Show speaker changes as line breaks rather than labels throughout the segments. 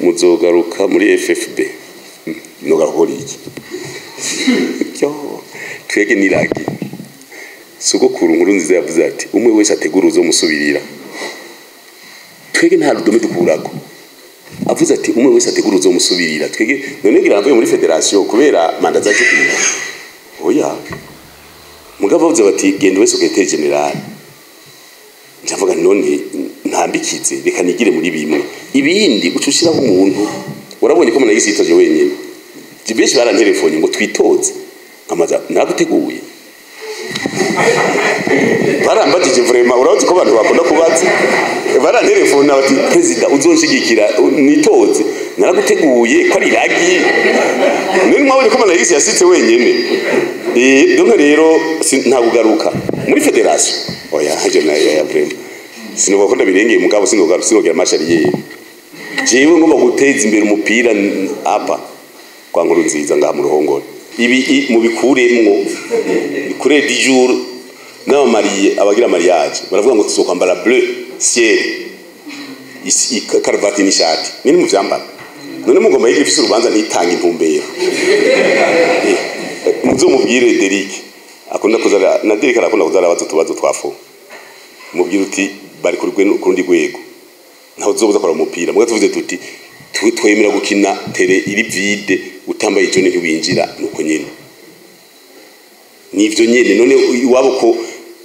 Muzogaruka muri FFB? Nogaruka iki? Cyo twege niragi. Sogokuru Nkuru Nziza yavuze ati: "Umwe wese ategura uzomusubirira." Twege nta rudome dukurako. Avuze ati: "Umwe wese ategura uzomusubirira." Twege none ngira mvuye muri fédération kubera mandat zacu kwina? Oya. Mugabo bavuze bati: "Genda wese secrétaire général." Ndavuga: "None ntambikize, reka nigire muri bimwe, ibindi uca ushiraho umuntu." Urabonye ko umuntu yitoje wenyine. Benshi barantelefone ngo twitoze, nkamaza naguteguye. Barambajije vraiment, urazi ko abantu bakunda kubaza. Barantelefona bati: "Perezida, uzonshigikira nitoze?" Naraguteguye ko ari iragi. None mwabonye ko Manayisi yasitse wenyene. Donc rero nta kugaruka muri fédération, oya. Haje na ya vraiment sinuvuga ko ndabirengeye, mugabo sinogaruka, sinogera marche arrière. Jewe ngomba guteza imbere umupira apa kwa Nkuru Nziza ngaha mu ruhongore. Ibi mubikuremwo kure du jour n'aba mariés, abagira mariage baravuga ngo tuzokwambara bleu ciel, karuvati n'ishati. Nini muvyambara? None mugomba yigira ifise urubanza ntitanga intumbero? Muzomubwire Derike akunda kuzara, na Derike arakunda kuzara abazo tubazo twafu. Mubwire uti bari ku rundi rwego, ntawe uzobuza kora umupira. Muga tuvuze tuti twemera gukina terrain iri vide, utambaye jaune ntiwinjira. Nuko nyene nivyo nyene. None iwabo ko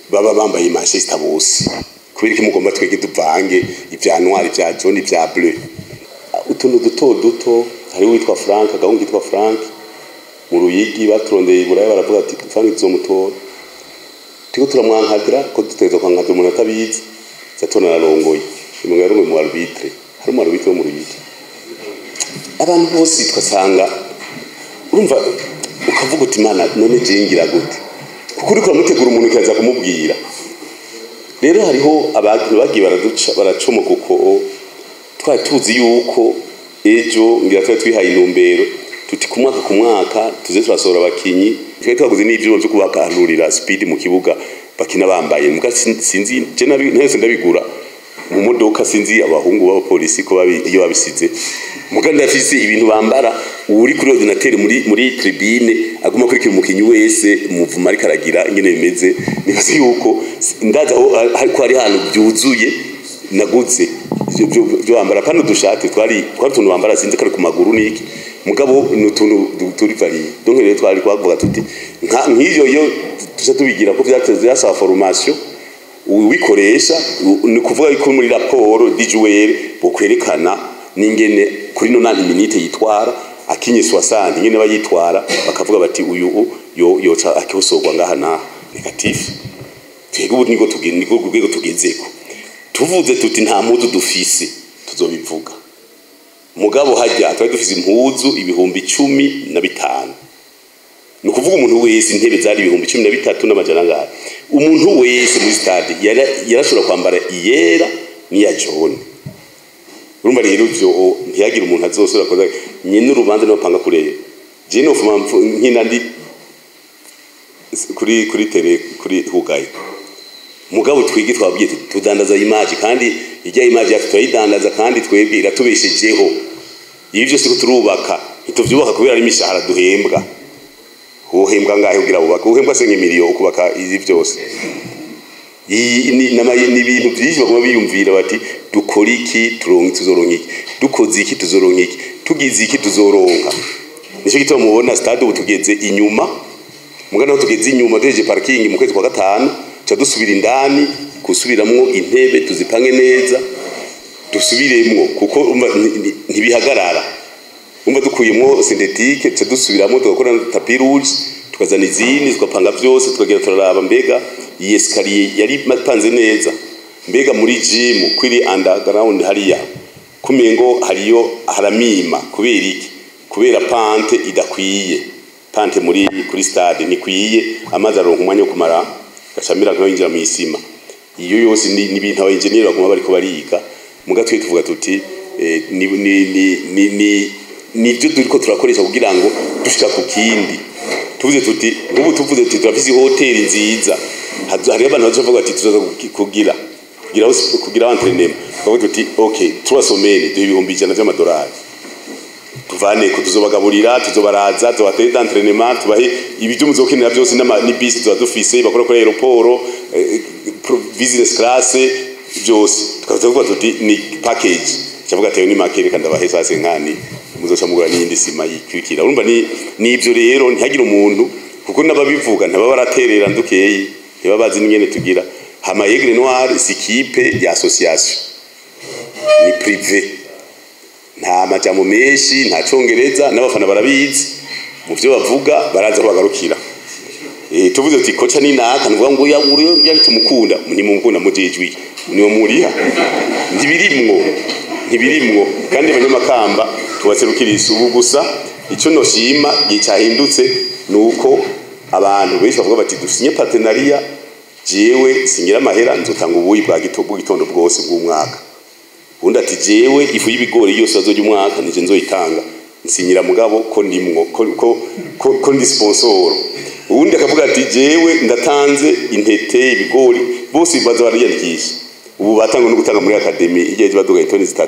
baba bambaye Manchester bose, kubera iki mugomba twege tuvange ivya noir, ivya jaune, ivya bleu? Utuntu duto duto. Hariho uwitwa Frank, agahungu kitwa Frank mu Ruyigi, baturondeye i Buraya, baravuga ati: "Frank tuzomutora." Turiko turamwankadira ko dutegerezwa kwankadira umuntu atabizi. Zatona ararongoye, umuntu yarongoye mu arbitre. Hari umu arbitre wo mu Ruyigi. Abantu bose twasanga, urumva ukavuga uti: "Mana, none je ngira gute?" Kuko uriko uramutegura umuntu ukaza kumubwira. Rero hariho abantu bagiye baraduca, baracomoka. Uko twari tuzi yuko ejo ngira twari twihaye intumbero tuti ku mwaka ku mwaka tuze turasohora abakinyi. Twari twaguze n'ivyuma vyo kubakanurira speed mu kibuga bakina bambaye. Muga sinzi je nabi ntese ndabigura mu modoka, sinzi abahungu b'abapolisi ko babi iyo babisize. Muga ndafise ibintu bambara, uri kuri ordinateur muri tribune aguma kurikira umukinyi wese muvuma ariko aragira ingene bimeze. Nibaze yuko ndaza aho ariko hari ahantu byuzuye naguze ivyo byo bambara pano dushati twari utuntu bambara, sinzi kari ku maguru niki, mugabo ni utuntu turi varié. Donc rero twari twavuga tuti nk'ivyo yo tuca tubigira ko vyateze byasaba formation uwikoresha. Ni kuvuga yuko muri rapport du joueur bokwerekana n'ingene kuri 90 minutes yitwara, akinye 60 ingene bayitwara, bakavuga bati uyu yo yoca akihosorwa ngaha naha négatif. Twebwe ubu niko tugeze, niko rwego tugezeko. Tuvuze tuti nta mpuzu dufise, tuzobivuga. Mugabo hajya twari dufise impuzu 15,000. Ni ukuvuga umuntu wese, intebe zari 13,000 angahe. Umuntu wese muri stade yarashobora kwambara iyera n'iya jaune. Urumva rero ivyo ntiyagire umuntu azosubira koza nyene urubanza niwe panga kureba. Je nofuma nkina ndi kuri terrain kuri hugaye. Mugabo twige twabwiye tudandaza image, kandi ijya image yacu turayidandaza, kandi twebwe iratubeshejeho. Ibi byose ko turubaka, ntituvyubaka kubera ari imishahara duhembwa. Wohembwa ngahe kugira bubaka? Uhembwa se nk'imiliyo ukubaka izi byose? Iyi ni ibintu byinshi baguma biyumvira bati: "Dukora iki turonka, tuzoronka iki? Dukoze iki tuzoronka iki? Tugize iki tuzoronka?" Nicyo gituma mubona stade ubu tugeze inyuma. Mugana aho tugeze inyuma, duhejeje parking mu kwezi kwa gatanu, tuca dusubira indani gusubiramwo intebe, tuzipange neza, dusubiremwo, kuko umva ntibihagarara. Umva dukuyemwo synthétique, tuca dusubiramo, tugakora na tapis rouge, tukazana izindi, tugapanga byose, tukagera turaraba mbega iyi escalier yari ipanze neza, mbega muri gym kwiri underground hariya kumengo hariyo haramima, kubera iki? Kubera pente idakwiye. Pente muri kuri stade ntikwiye, amazi aronka umwanya wo kumara gacamira nkaho yinjira mu isima. Iyo yose ni ibintu aba engineer baguma bariko bariga. Muga twe tuvuga tuti ni nivyo turiko turakoresha kugira ngo dushika ku kindi. Tuvuze tuti nk'ubu, tuvuze tuti turafise hoteli nziza, hariho abantu bazovuga bati tuzoza kugira entraînement. Tukavuga tuti: "Okay, 3 semaines duha 100,000 vy'amadolari." Tuvaneko tuzobagaburira, tuzobaraza, tubatere d'entraînement, tubahe ibyo muzokenera byose, ni bisi tuba dufise bakora kuri aéroport, business class, byose. Tukavuga tuti ni package, cyavuga ati ni make, reka ndabahe sase nkani muzoca mugura n'iyindi sima yikwikira. Urumva ni nibyo rero, ntihagire umuntu, kuko n'ababivuga ntibaba baraterera ndukeyi, ntibaba bazi n'ingene tugira. Hama Aigle Noir si équipe ya association, ni privé, nta majambo menshi, nta congereza, n'abafana barabizi mu byo bavuga, baraza aho bagarukira. Tuvuze tuti koca ni naka, nuvuga ngo ya uri tumukunda, ni mumukunda mujejwi niwo muriha, ntibirimwo, ntibirimwo. Kandi abanyamakamba tubaserukira isubu gusa. Icyo noshima gicyahindutse nuko abantu benshi bavuga bati dusinye partenariat, jewe singira amahera, nzotanga ubuyi bwa gitondo bwose bw'umwaka. Undi ati jewe ifu y'ibigori yose azojya umwaka nije nzoyitanga, nsinyira mugabo ko ndimwo, ko ndi sponsor. Uwundi akavuga ati jewe ndatanze intete, ibigori, bose baza bariyandikisha. Ubu batanga no gutanga muri academy, igihe baduga itoni 3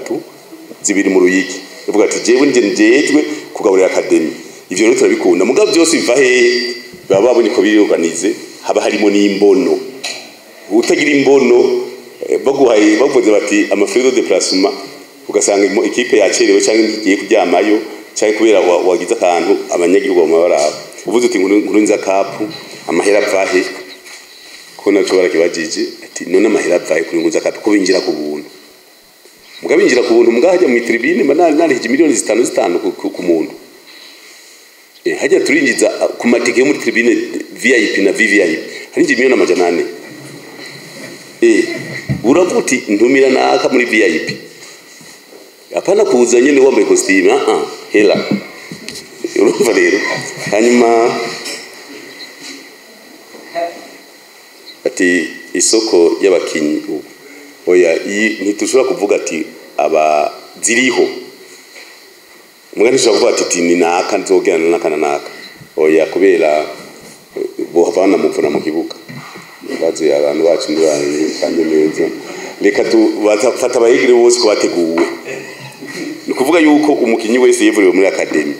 2 mu Ruyigi, bavuga ati jewe nje njejwe kugaburira academy. Ivyo rero turabikunda, mugabo byose biva hehe? Baba babonye ko biri organize, haba harimo n'imbono. Utagira imbono, baguhaye bavuze bati ama frais de déplacement, ugasanga ikipe yacerewe cyangwa ngiye kuryamayo, cyangwa kubera wagize akantu, abanyagihugu bama baraba. Uvuze uti nkuru nza kapu, amahera avahe? Ko naco barakibajije ati none amahera avahe kuri nkunza kapu, ko binjira ku buntu? Mugabo binjira ku buntu, mugabo hajya mu tribune mba narihije miliyoni 5 5 ku muntu. Hajya turinjiza ku matike yo muri tribune VIP na VVIP harinjira miliyoni 400. Uravuga uti ntumira naka muri VIP, apana kuza nyene wambaye costume, hela. Urumva rero, hanyuma ati isoko y'abakinyi ubu oya, ntitushobora kuvuga ati aba ziriho, muga ntitushobora kuvuga ati ni naka nzogerana naka na naka, oya, kubera bohavana muvuna mu kibuga. Bazi abantu bacu ntibanye neza, reka tubafata abayigire bose ko bateguwe. Ni ukuvuga yuko umukinyi wese yivuriwe muri academy,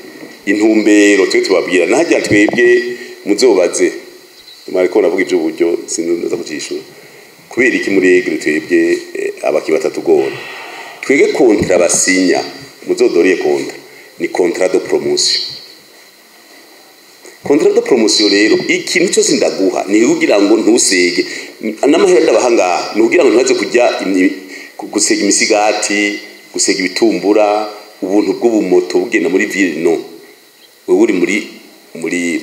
intumbero twe tubabwira nahajya twebwe muzobaze, mariko navuga ibyo buryo sinza kucishura. Kubera iki muri Aigle twebwe abakinyi batatugora? Twebwe kontra basinya, muzodoriye kontra ni contrat de promotion. Contrat de promotion rero, ikintu cyose ndaguha ni kugira ngo ntusege n'amahera ndabaha ngaha, ni kugira ngo ntaze kujya gusega imisigati, gusega ibitumbura, ubuntu bw'ubumoto bugenda muri ville. No wewe uri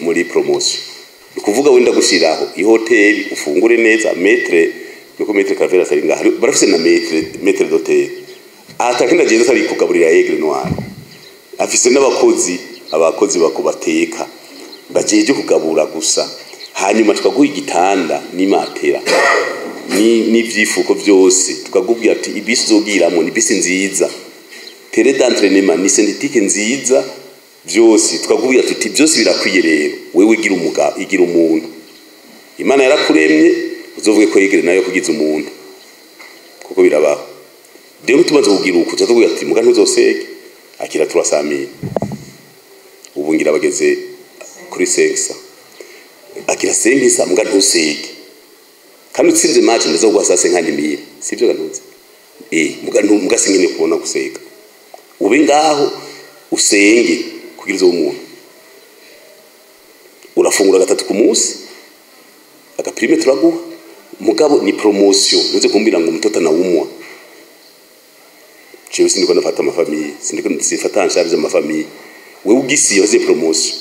muri promotion, ni kuvuga wenda gushiraho ihoteli ufungure neza, maître nuko maître Cavera sari ngaha, barafise na maître d'hôtel atakenda agenda atari kugaburira Aigle Noir, afise n'abakozi, abakozi bakubateka bajeje kugabura gusa. Hanyuma tukaguha igitanda n'imatera n'ivyifuko byose, tukagubwira ati ibisi uzogiramo ni bisi nziza, terrain d'entraînement ni synthétique nziza, byose tukagubwira tuti byose birakwiye. Rero wewe igira umugabo, igira umuntu, Imana yarakuremye, uzovuge ko Aigle nayo kugiza umuntu, kuko birabaho. Rero tumaze kugira uko tuvuga ati muga ntuzosege, akira turasamira, ubu ngira bageze kuri 500, akira 500, muga ntusege, kandi utsinze match ndaza kuguha sase nkandi mire, sivyo gantuze? Muga singene kubona gusega, ube ngaho usenge kugira uzo umuntu. Urafungura 3 ku munsi, agaprime turaguha, mugabo ni promotion. Ntuze kumbira ngo umutoto na umwa, jewe sindiko nafata amafamiye, sindiko sifata nshaje amafamiye, wewe ugisiye waze promotion.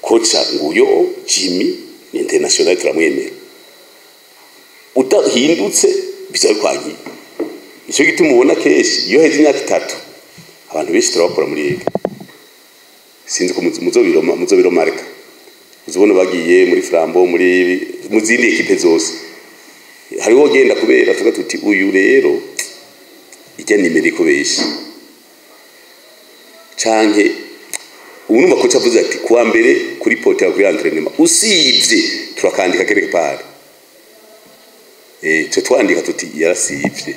Kocha nguyo Jimmy ni international, turamwemera, utahindutse bizabikwangiye. Nicyo gituma ubona kenshi iyo heze imyaka 3 abantu benshi turabakora muri Aigle. Sinzi ko muzobiromarka, uzobona bagiye muri Flambeau, muri mu zindi ekipe zose, hariho genda kubera tuvuga tuti uyu rero ijya nimero ikobesha, canke ubu numva ko cavuze ati kuwa mbere kuri pote ya kuri entraînement usivye turakandika quelque part, twe twandika tuti yarasivye,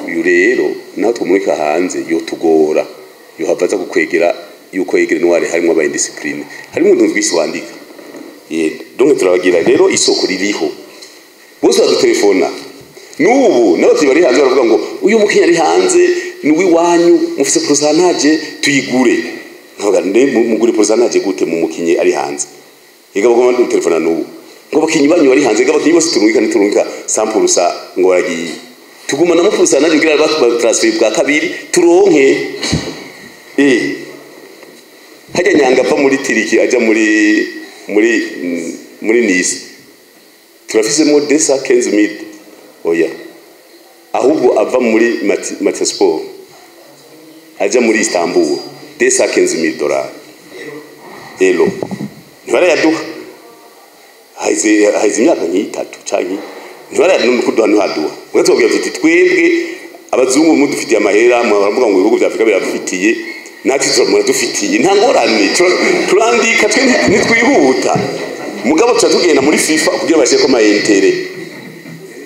uyu rero naho tumurika hanze yotugora. Yohava aza kukwegera yuko Aigle Noir harimo aba indiscipline, harimo utuntu twinshi wandika. Donc turabagira rero, isoko ririho, bose badutelefona n'ubu, n'abakinnyi bari hanze baravuga ngo uyu mukinnyi ari hanze ni uw'iwanyu, mufise pourcentage tuyigure. Nkavuga nde mugure pourcentage gute mu mukinnyi ari hanze? Ega bagomba dutelefona n'ubu ngo abakinnyi banyu bari hanze. Ega abakinnyi bose turungika, ntiturungika 100% ngo baragiye, tugumanamo pourcentage kugira ba transfer bwa kabiri turonke. Hajya Nyanga ava muri Turquie aja muri Nice, turafisemo 215 000. Oya, ahubwo ava muri Matisport aja muri Istanbul, 215 000 dollars elo ntibarayaduha. Haize imyaka nk'itatu canke ntibarayaduha, kuduha ntihaduha. Mwe tubabwira tuti twebwe abazungu mudufitiye amahera, muravuga ngo ibihugu vya Afrika biradufitiye, natwe muradufitiye, nta ngorane. Turandika twe, ntitwihuta, mugabo tuca tugenda muri FIFA kugira bashyireko ama intérêts.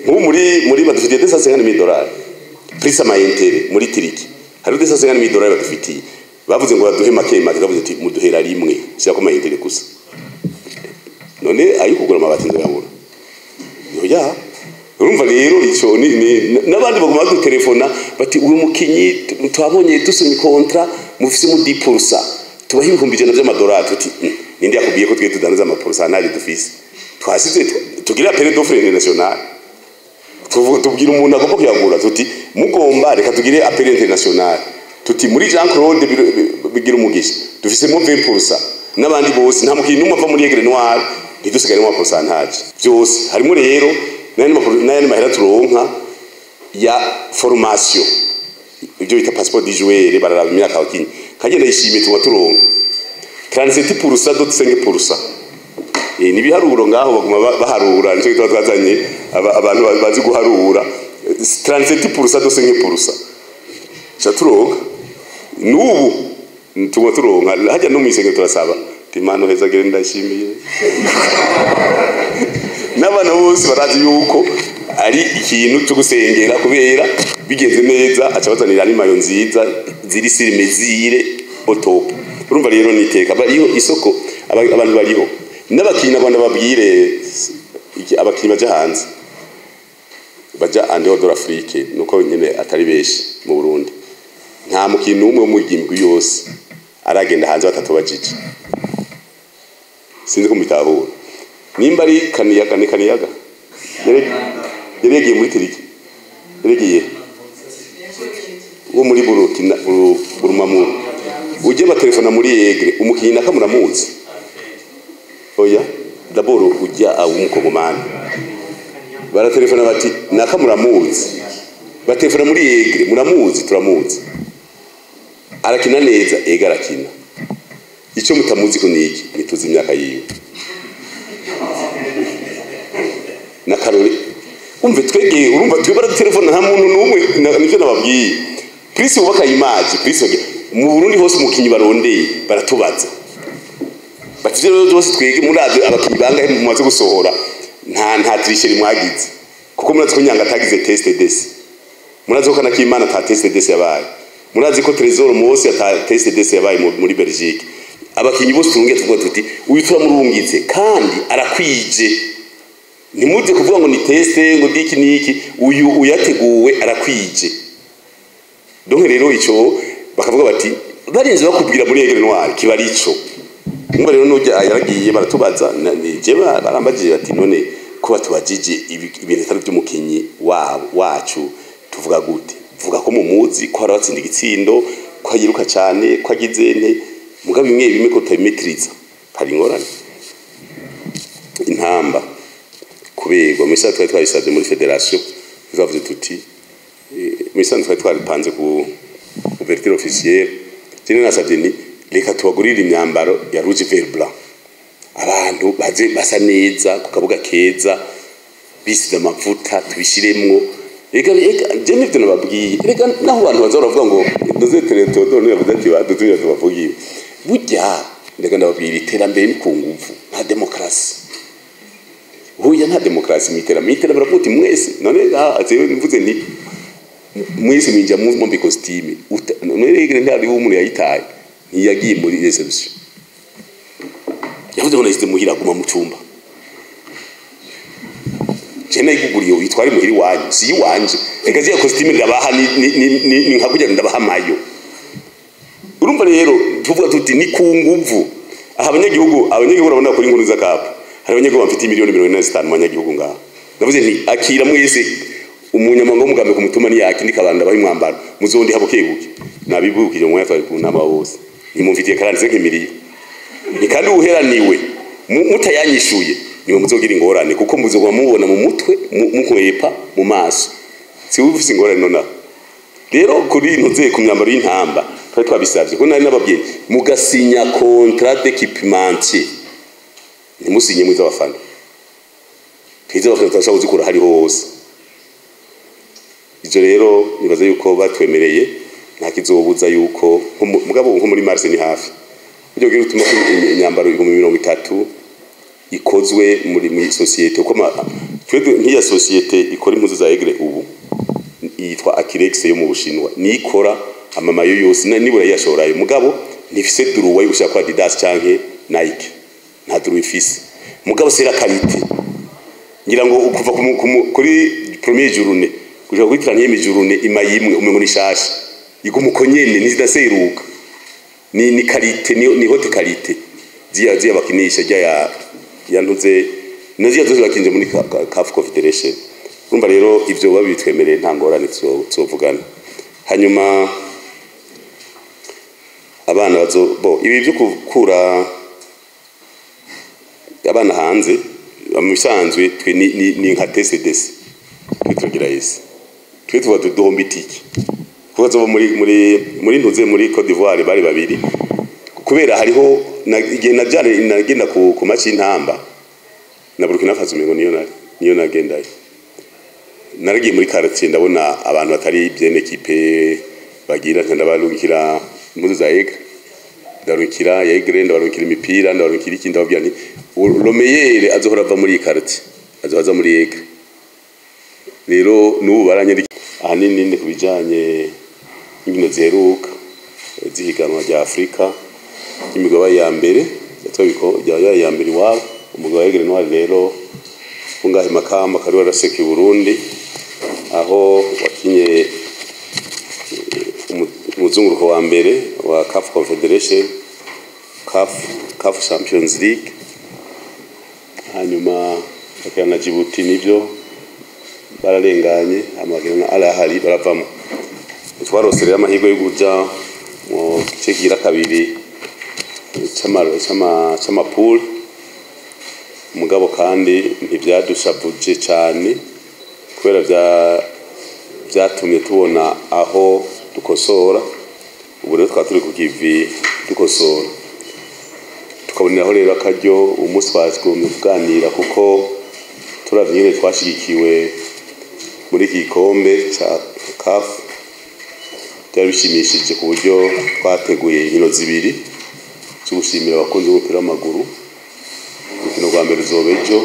Nk'ubu muri badufitiye 250 000 dollars plus ama intérêts. Muri Turquie hariho 250 000 dollars badufitiye. Bavuze ngo baduhe make make, bavuze ati muduhera rimwe, shyirako ama intérêts gusa. None ayo kugura amabati nzoyabura? Oya. Urumva rero ico ni n'abandi baguma badutelefona bati uyu mukinyi twabonye dusomye contrat, mufise mu 10%, tubaha 100,000 vy'amadolari. Tuti ninde yakubwiye ko twe tudandaza ama pourcentage dufise? Twasize tugira appel d'offre international, tuvuga tubwira umuntu agomba kuyagura tuti mugomba reka tugire appel international, tuti muri Jean Claude bigira umugisha dufisemo 20% n'abandi bose. Nta mukinyi n'umwe ava muri Aigle Noir ntidusigare mu pourcentage byose harimo. Rero n'ayandi mahera turonka ya formation, ibyo bita passeport du joueur, bararaba imyaka abakinyi kagenda yishimiye, tuba turonka 37% dot 5%. Ni ibiharuro ngaho baguma baharura, nicyo gituma twazanye abantu bazi guharura. 37% dot 5% cha turonka n'ubu, tuba turonka hajya no mw'isengero turasaba Imana heza gere ndashimiye n'abana bose barazi yuko ari ikintu cyo gusengera, kubera bigenze neza aca bazanira n'imayo nziza ziri sur mesure au top. Urumva rero niteka bariho isoko, abantu bariho n'abakinyi Rwanda babwire abakinyi baja hanze, baja en dehors de l'Afrique, nuko nyene atari benshi mu Burundi. Nta mukinyi n'umwe wo mu gimbi yose aragenda hanze batatubajije. Sinzi ko mubitahura. Nimba ari Kaniyaga, ni Kaniyaga yari yagiye muri Turquie, yaragiye wo muri Burukina Burumamuru, ujye batelefona muri Aigle, umukinyi naka muramuzi? Oya, d'abord ujya w'umukongomani, baratelefona bati naka muramuzi? Batelefona muri Aigle, muramuzi? Turamuzi, arakina neza. Ega arakina, icyo mutamuzi ko niki? Ntituzi imyaka yiwe. Na karori umve twegeye, urumva twe baradutelefona, nta muntu n'umwe nivyo nababwiye. Plus wubaka image, plus mu Burundi hose umukinyi barondeye baratubaza bati ivyo rero byose twege muravye abakinyi bangahe mumaze gusohora, nta tricherie mwagize? Kuko murazi ko Nyanga atagize test d'essai, murazi ko Kanakimana ata test d'essai yabaye, murazi ko Trésor Mose ata test d'essai yabaye muri Belgique. Abakinyi bose turungiye tuvuga tuti uyu turamurungitse kandi arakwije, ntimuze kuvuga ngo ni test ngo diki niki, uyu uyateguwe arakwije. Donc rero ico bakavuga bati barinze bakubwira muri Aigle Noir kiba ari ico. Umva rero nujya yaragiye baratubaza, je barambagiye bati none ko batubajije ibintu bitari by'umukinyi wabo wacu tuvuga gute? Vuga ko mumuzi, ko arabatsinda igitsindo, ko yiruka cyane, ko agize nte, mugabo bimwe bimwe ko tutabimetiriza hari ingorane. Intamba kuberwa muri twari twabisabye muri fédération, twavuze tuti muri twari twaripanze ku ouverture officielle, je nasabye ni reka tubagurire imyambaro ya rouge vert blanc, abantu baze basa neza ku kabuga keza, bisize amavuta, tubishiremwo. Ega je nivyo nababwiye, reka naho abantu baza baravuga ngo doze Theodore niwe yavuze ati badutumira tubavugiye. Burya reka ndababwira, iterambere ni ku nguvu, nta demokarasi huya, nta demokarasi mu iterambere. Mu iterambere baravuga uti mwese none jewe mvuze nti Mwese mwinjira mwambaye costume. None Aigle ntari umuntu yayitaye, ntiyagiye muri réception, yavuze ngo nashyize muhira, aguma mu cyumba. Je nayiguguriye, uyitware muhira iwanyu, si iwanje. Ega ziya costume ndabaha ni nka kugira ndabaha mayo. Urumva rero tuvuga tuti ni ku nguvu. Aha abanyagihugu urabona kuri inkuru z'akapa, hari abanyagihugu bafite miliyoni 45 mu banyagihugu ngaha. Ndavuze nti akira mwese, umunyamabanga w'umugambi ku mutuma niyaki ndikabanda baha imwambaro, muzondi habo kebuke nabibukije mu mwanya twari ku nama bose, nimumfitiye 45 miliyo ni kandi uheraniwe mutayanyishuye niwe muzogira ingorane, kuko muzoguma mubona mu mutwe mukwepa mu maso, si ufise ingorane. Nonaha rero kuri ntuze ku myambaro y'intamba twari twabisavye ko nari nababwiye mugasinya contrat d'équipementier, ntimusinye mwiza abafana. Twize abafana turashobora kuzikura hariho hose. Ivyo rero nibaza yuko batwemereye nta kizobuza yuko mugabo nko muri mars ni hafi buryo bwira utuma imyambaro 30,000 ikozwe muri société, uko twe nk'iya société ikora impuzu za Aigle ubu yitwa Akirex yo mu Bushinwa, nikora amamayo yose nibura yashorayo, mugabo ntifise droit yo gushaka kwa Adidas canke Nike, nta droit ifise, mugabo c'est la qualité. Ngira ngo kuva kuri premier journée gushika kuri 30e journée, ima imwe umengo ni shasha, iguma uko nyene, ntizidaseruka. Ni qualité, ni haute qualité. Ziya bakinisha rya ya ntuze na ziya zose bakinje muri CAF Confederation. Urumva rero ivyo babitwemereye nta ngorane, tuzovugana. Hanyuma abana bazo bo ibi byo gukura abana hanze, mu bisanzwe twe ni nka TCDC, twe turagira ese twe tuba duhomba itike kuko bazoba muri ntuze muri Côte d'Ivoire bari babiri, kubera hariho igihe najyane nagenda ku match y'intamba na Burkina Faso, umengo niyo nagendayo, naragiye muri quartier ndabona abantu batari bien équipé, bagira nka ndabarungikira impuzu za Aigle, ndarungikira Aigle, ndabarungikira imipira, ndabarungikira iki, ndababwira nti le meilleur azohora ava muri iyi quartier azohora aza muri Aigle. Rero n'ubu baranyandika ahanini ni ku bijanye n'inkino ziheruka z'ihiganwa rya Afurika ry'imigabane ya mbere yabaye ya mbere iwabo. Umugabo wa Aigle Noir rero ungahe Makamba kari waraseka i Burundi, aho wakinye umuzunguruko wa mbere wa CAF Confederation, CAF Champions League, hanyuma bakina na Djibouti, nivyo bararenganye, amakina na Al Ahly baravamo. Twarose rero amahirwe yo kuja mu gice kigira kabiri c'ama poules, mugabo kandi ntivyadushavuje cane kubera vyatumye tubona aho dukosora. Ubu rero twaba turi ku kivi dukosora, tukaboneraho rero akaryo umunsi twagomye kuganira, kuko turavye ingene twashigikiwe muri iki gikombe ca CAF, byari bishimishije ku buryo twateguye inkino zibiri zo gushimira abakunzi b'umupira w'amaguru. Urukino rwa mbere ruzoba ejo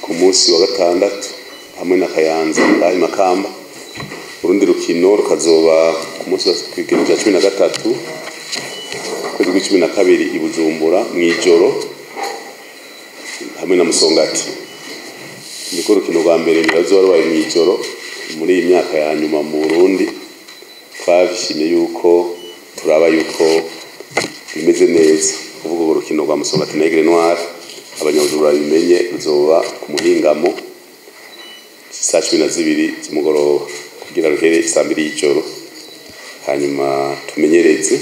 ku munsi wa gatandatu hamwe na Kayanza ngaho i Makamba, urundi rukino rukazoba ku munsi wa kw'igihumbi cya 13 ukwezi kw'icumi na kabiri i Bujumbura mw'ijoro hamwe na Musongati. Niko urukino rwa mbere ruzoba rubaye mw'ijoro muri iyi myaka ya nyuma mu Burundi. Twabishimye yuko turaba yuko bimeze neza, kuvuga urwo rukino rwa Musongati na Aigle Noir, abanyabujumbura babimenye, ruzoba ku muhingamo saa 12 z'umugoroba kugira ruhere saa 2 y'ijoro. Hanyuma tumenyereze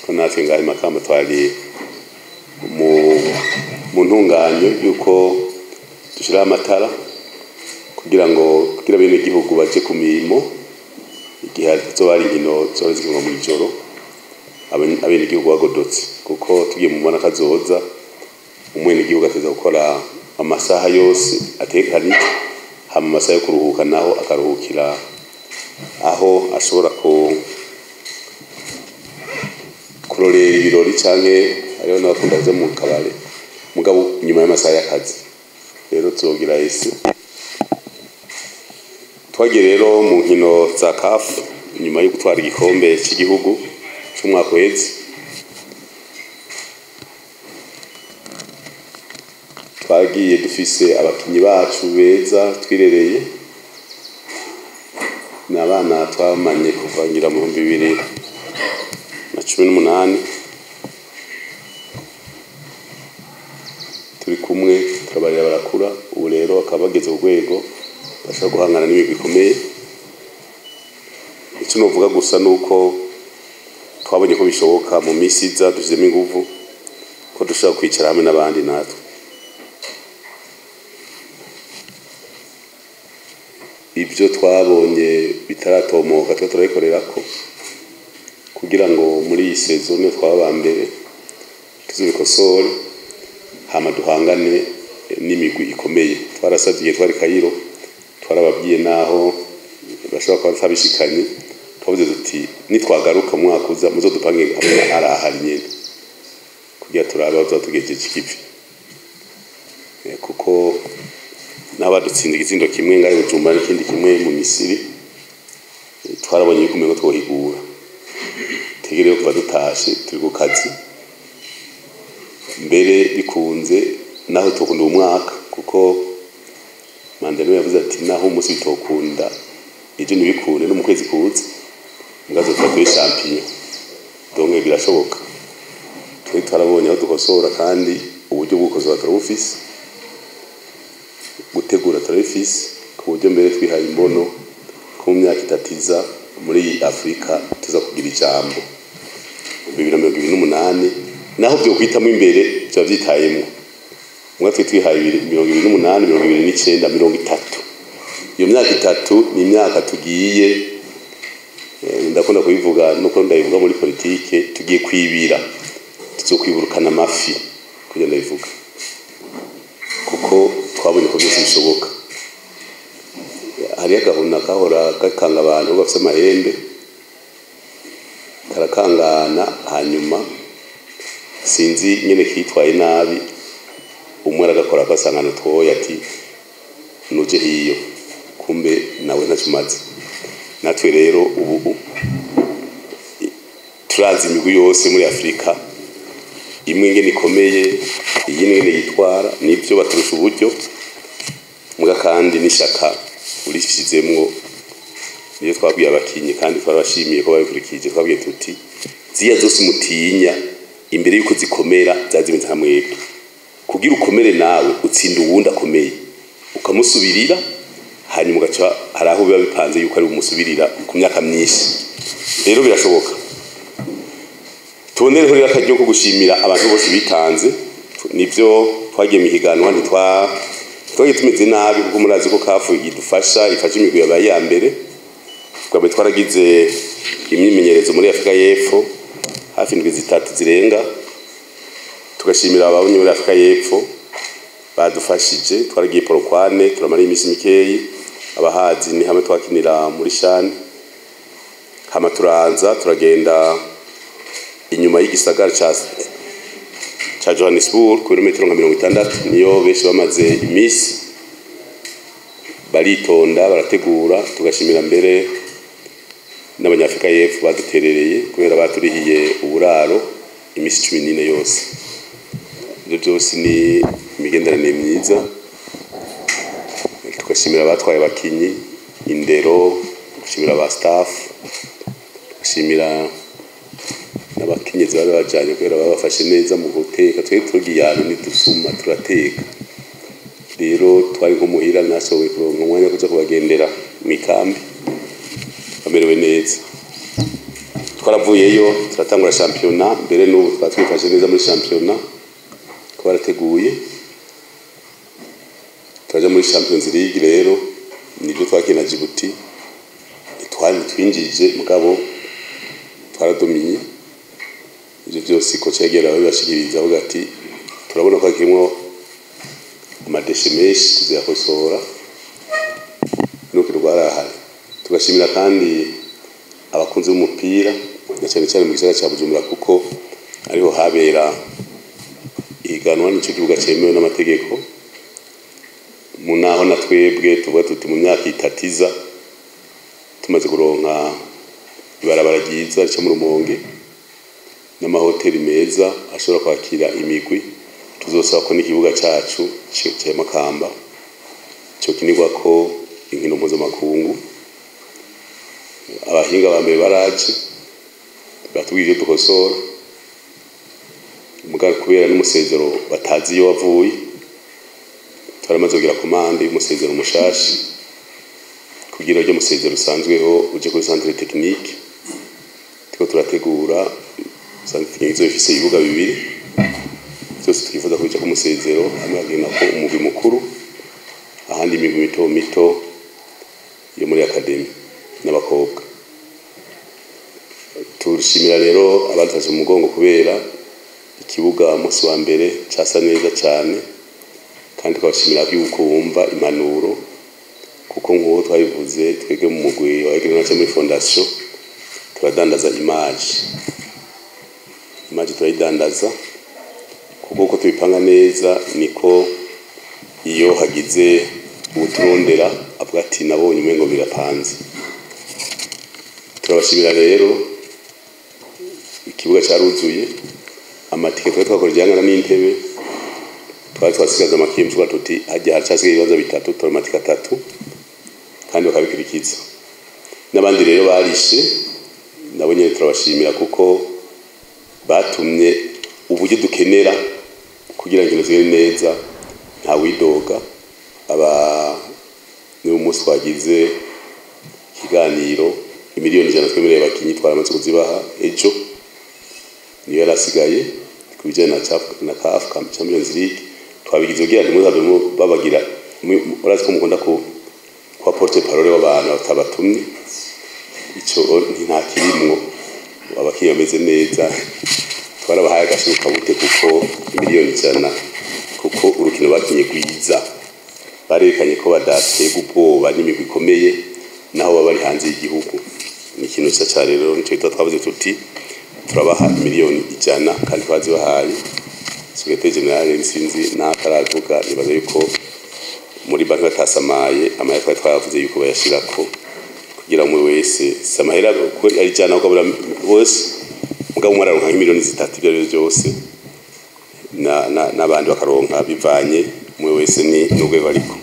ko natwe ngaho i Makamba twari mu ntunganyo yuko dushiraho amatara kugira ngo kugira bene igihugu baje ku mirimo igihe hazoba hari inkino zoba zikinwa mw'ijoro, abenegihugu bagodotse, kuko tugiye mu mbona kazoza umwenegihugu ateza gukora amasaha yose ategekanijwe, hama amasaha yo kuruhuka naho akaruhukira aho ashobora kurorera ibirori canke hariho n'abakunda kuja mu kabare, mugabo nyuma y'amasaha y'akazi. Rero tuzogira ese Twagiye rero mu nkino za CAF nyuma yo gutwara igikombe cy'igihugu cy'umwaka uheze. Twagiye dufise abakinyi bacu beza twirereye, ni abana twamanye kuva ngira mu 2018 turi kumwe, turabarira barakura. Ubu rero bakaba bageze ku rwego bashobora guhangana n'imigwi ikomeye. Icyo novuga gusa nuko twabonye ko bishoboka mu minsi iza dushyizemo inguvu ko dushobora kwicara hamwe n'abandi natwe. Ibyo twabonye bitaratomoka twe turabikorera ko kugira ngo muri iyi saison twaba mbere tuzibikosore, hama duhangane n'imigwi ikomeye. Twarasavye igihe twari Cairo, twarababwiye naho bashobora kuba batabishikanye, twavuze tuti nitwagaruka mu mwaka uza muzodupange hamwe arahari nyene kugira turabe aho tugejeje ikivi, kuko n'abadutsinda igitsindo kimwe ngaho Bujumbura n'ikindi kimwe mu Misiri, twarabonye yuko umengo twohigura. Tegereyo kuva dutashe turi ku kazi, mbere bikunze naho tokunda umwaka, kuko Mandela yavuze ati naho umunsi bitokunda ejo ntibikunde no mu kwezi kuza mugazo turi champion. Donc birashoboka, twe twarabonye aho dukosora kandi uburyo bwo gukosora turabufise, gutegura turabifise, ku buryo mbere twihaye imbono ko mu myaka itatiza muri Afrika tuza kugira ijambo 2028, naho byo kwitamo imbere bya byitayemo. Mwa twe twihaye 2028, 2029, 30. Iyo myaka itatu ni imyaka tugiye, ndakunda kubivuga nuko ndabivuga muri politike, tugiye kwibira, tuzokwiburukana amafi kugira ndabivuga, kuko twabonye ko byose bishoboka. Hariyo agahuna kahora gakanga abantu bafite amahembe, karakangana, hanyuma sinzi nyene kitwaye nabi, umwe aragakora akasangana twoye ati nuje hiyo, kumbe nawe ntacumaze. Natwe rero ubu turazi imigwi yose muri Afrika, imwe ingene ikomeye, iyindi ingene yitwara, nivyo baturusha uburyo muga kandi n'ishaka urishizemwo. Niyo twabwiye abakinyi kandi twarabashimiye ko babikurikije. Twabwiye tuti ziya zose mutinya imbere yuko zikomera zazimeze nka mwebwe, kugira ukomere nawe utsinda uwundi akomeye ukamusubirira, hanyuma ugaca hari aho biba bipanze yuko ari umusubirira ku myaka myinshi. Rero birashoboka. Tubonereho rero akaryo ko gushimira abantu bose bitanze. Nivyo twagiye mu higanwa ntitwagiye tumeze nabi, kuko murazi ko CAF idufasha, ifasha imigwi yabaye iya mbere. Twaba twaragize imyimenyerezo muri Afrika y'Epfo hafi indwi zitatu zirenga, tugashimira ababonye muri Afrika y'Epfo badufashije. Twaragiye Polokwane turamara iminsi mikeyi, abahazi ni hamwe twakinira muri Shani, hama turanza turagenda inyuma y'igisagara ca Johannesburg ku birometero nka 60, niyo benshi bamaze iminsi baritonda barategura. Tugashimira mbere n'abanyafrika y'Epfo baduterereye kubera baturihiye uburaro iminsi 14 yose. Ibyo byose ni imigenderanire myiza. Tugashimira abatwaye abakinyi, indero, tugashimira aba staff, tugashimira n'abakenyezi bari bajanye kubera babafashe neza mu guteka. Twe tugiye ahantu ntidusuma turateka, rero twari nko muhira, nashoboye kuronka umwanya wo kuja kubagendera mw'ikambi, bamerewe neza. Twaravuyeyo turatangura shampiyona, mbere n'ubu twaba twifashe neza muri shampiyona ko barateguye, turaja muri Champions League. Rero nibyo twakina Djibouti, ntitwari twinjije mugabo twaradominye. Ivyo byose kocha yagera babibashikiriza avuga ati turabona ko hakirimo amadeshe menshi tuzayakosora, nuko rwarahari. Tugashimira kandi abakunzi b'umupira na cyane cyane mu gisagara ca Bujumbura, kuko ariho habera ihiganwa, nico kibuga cemewe n'amategeko. Mu naho na twebwe tuvuga tuti mu myaka itatiza Tumaze kuronka ibarabara ryiza rica mu Rumonge n'amahoteli meza ashobora kwakira imigwi, tuzosaba ko n'ikibuga cacu ca Makamba cokinirwako inkino mpuzamakungu. Abahinga ba mbere baraje batubwiye ivyo dukosora, mugabo kubera n'umusezero batazi iyo wavuye, twaramaze kugira commande y'umusezero mushasha kugira uryo musezero usanzweho uje kuri centre technique. Turiko turategura centre technique izoba ifise ibibuga bibiri vyose twifuza ko bijako umusezero, hamwe hakinako umugwi mukuru, ahandi imigwi mito mito yo muri academy n'abakobwa. Turashimira rero abadufashe mu mugongo kubera ikibuga umunsi wa mbere casa neza cane, kandi tukabashimira yuko bumva impanuro, kuko nk'uko twabivuze twebwe mu mugwi wa Aigle Noir muri fondation turadandaza image. Image turayidandaza kuko uko tubipanga neza niko iyo hagize uwuturondera avuga ati nabonye umengo birapanze. Turabashimira rero, ikibuga caruzuye, amatike twari twakoresheje angana n'intebe, twari twasigaza amakiye, tuvuga tuti harya haracasigaye ibibanza bitatu, tora amatike atatu, kandi bakabikurikiza. N'abandi rero barishe nabo nyene turabashimira, kuko batumye uburyo dukenera kugira ngo inkino zigende neza nta widoga. Aba niwo munsi twagize ikiganiro, 100 000 000 twemereye abakinyi twaramaze kuzibaha ejo, niyo yari asigaye ku bijanye na CAF Champions League. Twabigize kugira ntimuzabe babagira, urazi ko mukunda kuba porte parole w'abantu batabatumye, ico nta kirimwo. Abakinyi bameze neza, twarabahaye agashimwe kabute kuko 100 000 000, kuko urukino bakinye rwiza, barerekanye ko badaterwa ubwoba n'imigwi ikomeye naho baba bari hanze y'igihugu. Ni ikintu ciza cane rero, nico gituma twavuze tuti turabaha 100 000 000, kandi twazibahaye. Secrétaire général sinzi n'ataravuga, nibaza yuko muri banki batasamaye amahera twari twavuze yuko bayashirako kugira umwe wese, si amahera kuko ari 100 kugabura bose, mugabo umwe araronka nk'3 miliyoni ibyo arivyo vyose, n'abandi bakaronka bivanye umwe wese ni n'urwego ariko,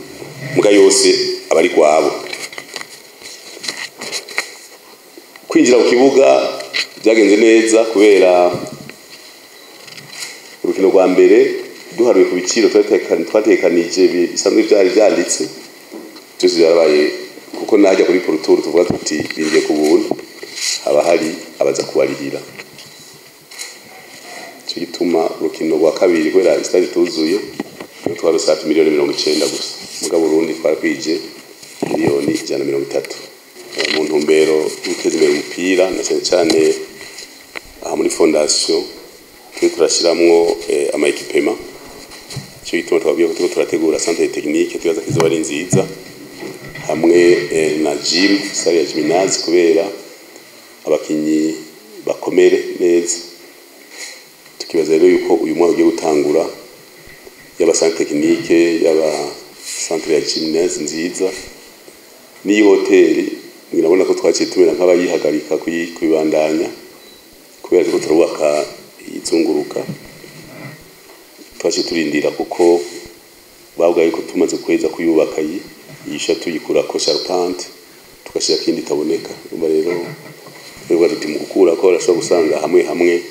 muga yose aba ari rwabo. Kwinjira ku kibuga byagenze neza kubera urukino rwa mbere duharuye ku biciro twatekanije bisanzwe byari byanditse byose byarabaye, kuko najya kuri pourtour tuvuga tuti binjiye ku buntu, haba hari abaza kubarihira. Ico gituma urukino rwa kabiri, kubera stade tuzuye, niho twarose hafi 90 miliyoni gusa, mugabo urundi twarakwije 130 miliyoni. Mu ntumbero yo guteza imbere umupira na cane cane aha muri fondation twe turashiramwo ama équipement. Ico gituma twabwiye ko turiko turategura centre technique, twibaza ko izoba ari nziza, hamwe na gym, salle ya gymnase, kubera abakinyi bakomere neza. Tukibaza rero yuko uyu mwaka ugiye gutangura, yaba centre technique, yaba centre ya gymnase nziza n'iyi hoteli, murabona ko twaciye tumera nk'abayihagarika kuyibandanya kubera turiko turubaka izunguruka. Twaciye turindira kuko bavuga yuko tumaze kuheza kuyubaka yisha tuyikurako charpente tugashirako iyindi itaboneka. Urumva rero twebwe tuti mu gukurako barashobora gusanga hamwe hamwe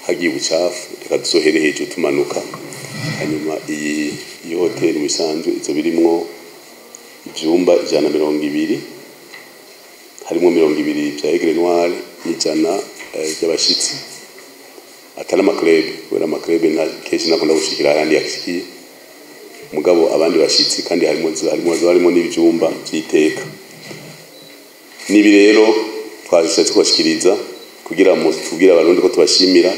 hagiye ubucafu, reka dusohere hejuru tumanuka. Hanyuma iyi hoteli mu bisanzwe izoba irimwo ivyumba 120, harimwo 20 vya Aigle Noir n'100 vy'abashitsi, atari ama club, kubera ama club kenshi ntakunda gushikira ayandi yashikiye, mugabo abandi bashitsi, kandi harimo n'ivyumba vy'iteka. Nibi rero twashatse kubashikiriza kugira tubwire abarundi ko tubashimira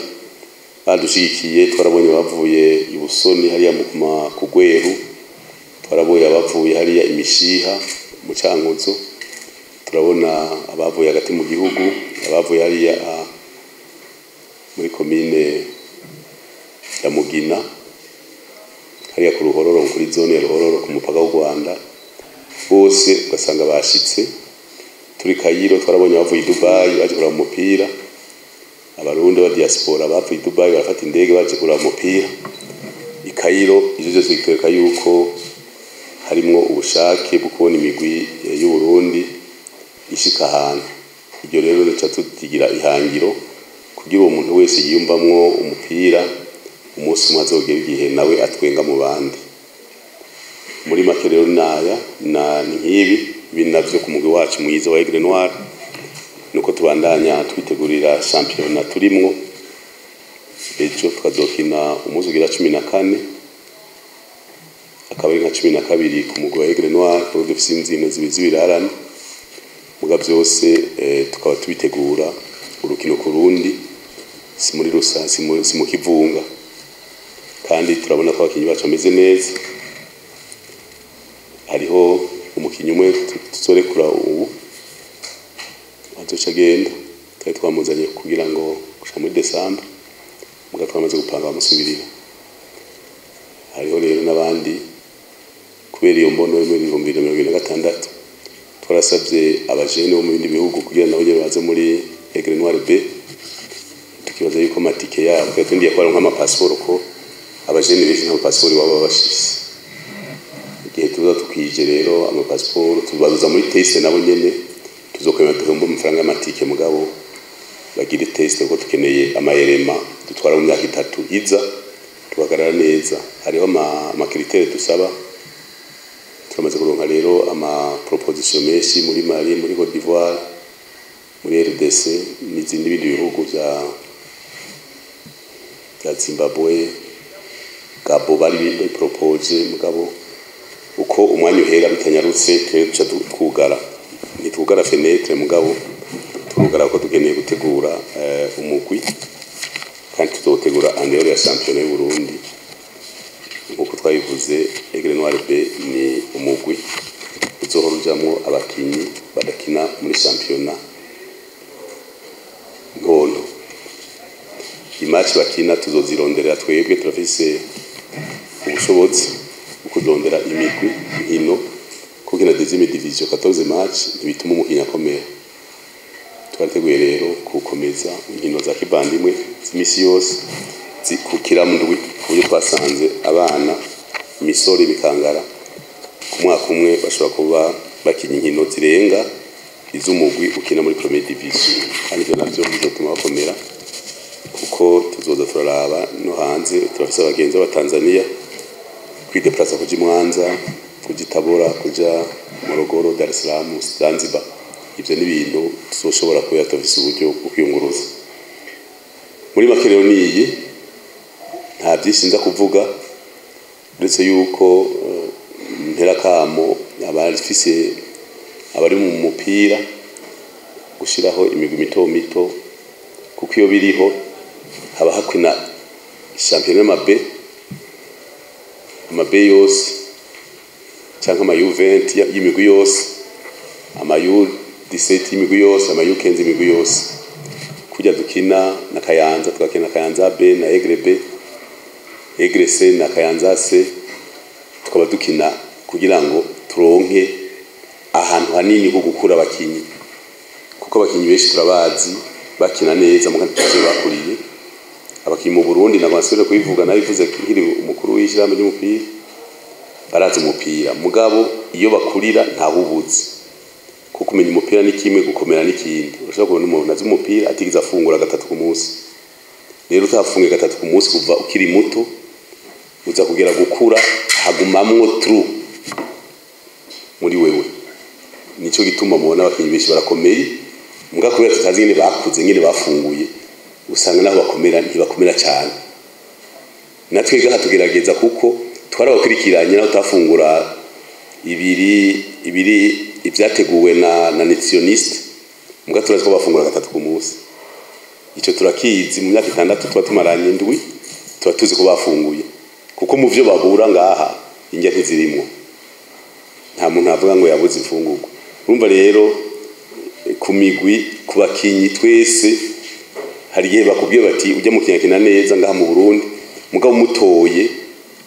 badushigikiye. Twarabonye bavuye ibusoni hariya mu kugweru, twarabonye abavuye hariya imishiha mu Cankuzo, turabona abavuye hagati mu gihugu, abavuye hariya muri komine ya Mugina, hariya ku Ruhororo, kuri zone ya Ruhororo ku mupaka w'u Rwanda, bose ugasanga bashitse. Turi Kayiro twarabonye abavuye i Dubai baje kuraba umupira, abarundi ba diaspora bavuye i Dubai barafata indege baje kuraba umupira i Kayiro. Ivyo vyose bitwereka yuko harimwo ubushake bwo kubona imigwi y'u Burundi ishika ahantu. Iryo rero rica tugira ihangiro kugira uwo muntu wese yiyumvamwo umupira umunsi umwe azogera igihe nawe atwenga mu bandi. Muri make rero naya na ni nk'ibi ibi navyo ku mugwi wacu mwiza wa Aigle Noir, nuko tubandanya twitegurira shampiyona turimwo. Ejo tukazokina umunsi ugira 14, akaba ari nka 12 ku mugwi wa Aigle Noir, kuko dufise inzino zibiri z'ibirarane. Muga vyose tukaba tubitegura urukino ku rundi, si muri rusa, si mu kivunga, kandi turabona ko abakinyi bacu bameze neza. Hariho umukinyi umwe tuzorekura ubu azoca agenda, twari twamuzanye kugira ngo gushika muri Desambre, muga twamaze gupanga bamusubirira. Hariho rero n'abandi kubera iyo mbono yo muri 2026 twarasabye abajene bo mu bindi bihugu kugira nabo nyene baze muri Aigle Noir B, tukibaza yuko amatike yabo twari turindiye ko baronka amapasiporo, ko abajene benshi nta pasiporo iwabo baba bafise. Igihe tuza tukwije rero amapasiporo tubazuza muri test, nabo nyene tuzokwemera duhombe amafaranga y'amatike, mugabo bagire test, kuko tukeneye amayerema dutwara mu myaka 3 iza tugahagarara neza. Hariho ama critères dusaba. Turamaze kuronka rero ama proposition menshi muri Mali, muri Cote d'Ivoire, muri RDC n'izindi bindi bihugu vya Zimbabwe, Gabo bari propose, mugabo uko umwanya uhera bitanyarutse twe duca twugara. Ntitwugara fenêtre, mugabo turugara kuko dukeneye gutegura umugwi, kandi tuzotegura en dehors ya shampiyona y'u Burundi. Nkuko twabivuze, Aigle Noir B ni umugwi uzohora ujamwo abakinyi badakina muri shampiyona ntonto. I match bakina tuzozironderera twebwe, turafise ubushobozi bwo kurondera imigwi nkino, kuko na deuxième division 14 match ntibituma umukinyi akomera. Twarateguye rero gukomeza inkino za kivandimwe z'imisi yose kukira ndwi, ku buryo twasanze abana, imisore, imikangara ku mwaka umwe bashobora kuba bakinya inkino zirenga iz'umugwi ukina muri première division, kandi ivyo navyo bizotuma bakomera, kuko tuzoza turaraba no hanze. Turafise abagenzi b'Abatanzania, kwideplasa kuja i Mwanza, kuja i Tabora, kuja Morogoro, Dar es Salaam, Zanzibar, ivyo ni ibintu tuzoshobora kubera turafise uburyo bwo kwiyunguruza. Muri make rero niyi, nta byinshi nza kuvuga uretse yuko ntera kamo abafise abari mu mupira gushiraho imigwi mito mito, kuko iyo biriho haba hakina shampiyona y'ama B, ama B yose canke ama U20 y'imigwi yose, ama U17 y'imigwi yose, ama U15 y'imigwi yose. Kurya dukina na Kayanza, tugakina na Kayanza B na Aigle B, Aigle C na Kayanza C, tukaba dukina kugira ngo turonke ahantu hanini ho gukura abakinyi, kuko abakinyi benshi turabazi bakina neza muga ntituzi bakuriye. Abakinyi mu Burundi, ntabwo nsubire kubivuga, nabivuze nkiri umukuru w'ishyirahamwe ry'umupira, barazi umupira, mugabo iyo bakurira ntahubuzi, kuko kumenya umupira ni kimwe, gukomera n'ikindi. Urashobora kubona umuntu azi umupira atigeze afungura gatatu ku munsi. Rero utafunguye gatatu ku munsi kuva ukiri muto, uza kugera gukura hagumamwo trou muri wewe. Nico gituma mubona abakinyi benshi barakomeye, muga kubera tutazi nyene bakuze, nyene bafunguye, usanga naho bakomera ntibakomera cyane. Natwe gaha tugerageza, kuko twarabakurikiranye naho tafungura ibiri ibiri ibyateguwe na nutritionniste, muga turazi ko bafungura gatatu ku munsi. Ico turakizi. Mu myaka 6 tuba tumaranye indwi, tuba tuzi ko bafunguye, kuko mu vyo babura ngaha indya ntizirimwo. Nta muntu avuga ngo yabuze imfungurwa. Urumva rero ku migwi, ku bakinyi twese, hari igihe bakubwiye bati ujya mu kinyakina neza ngaha mu Burundi, mugabo umutoye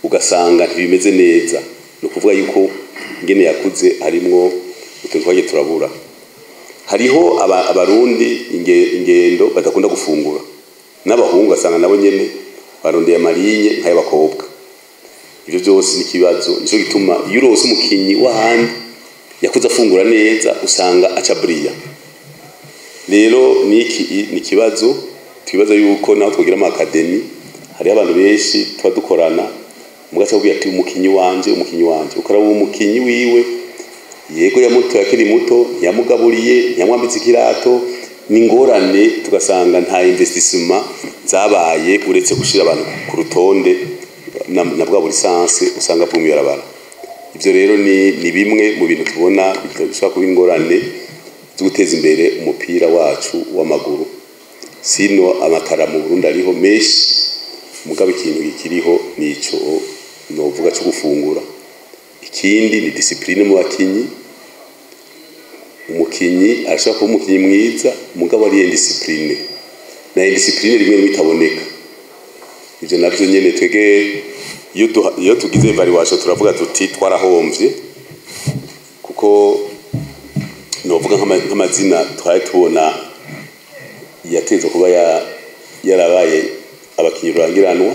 ugasanga ntibimeze neza. Ni ukuvuga yuko ingene yakuze harimwo utuntu twagiye turabura. Hariho abarundi ingendo badakunda gufungura, n'abahungu asanga nabo nyene barondeye amarinye nk'ay'abakobwa. Ivyo byose ni kibazo. Nico gituma iyo urose umukinyi w'ahandi yakuze afungura neza usanga aca buriya. Rero niki ni kibazo twibaza yuko naho twogira ama academy, hariho abantu benshi tuba dukorana mugaca kubwira ati umukinyi wanje, umukinyi wanje, ukaraba umukinyi wiwe yego yamuto akiri muto, ntiyamugaburiye, ntiyamwambitse ikirato, ni ingorane. Tugasanga nta investissement zabaye uretse gushira abantu ku rutonde na bwa buri sanse usanga bw'umuyarabara. Ivyo rero ni bimwe mu bintu tubona bishobora kuba ingorane zo guteza imbere umupira wacu w'amaguru. Sino amatara mu Burundi ariho menshi, mugabo ikintu kikiriho nico novuga cyo gufungura. Ikindi ni discipline mu bakinyi. Umukinyi arashobora kuba umukinyi mwiza mugabo ari indiscipline, na indiscipline rimwe rimwe itaboneka. Ivyo navyo nyene twege iyo tugize evaluation turavuga tuti twarahomvye, kuko novuga nk'amazina twari tubona yateze kuba yarabaye abakinyi rurangiranwa.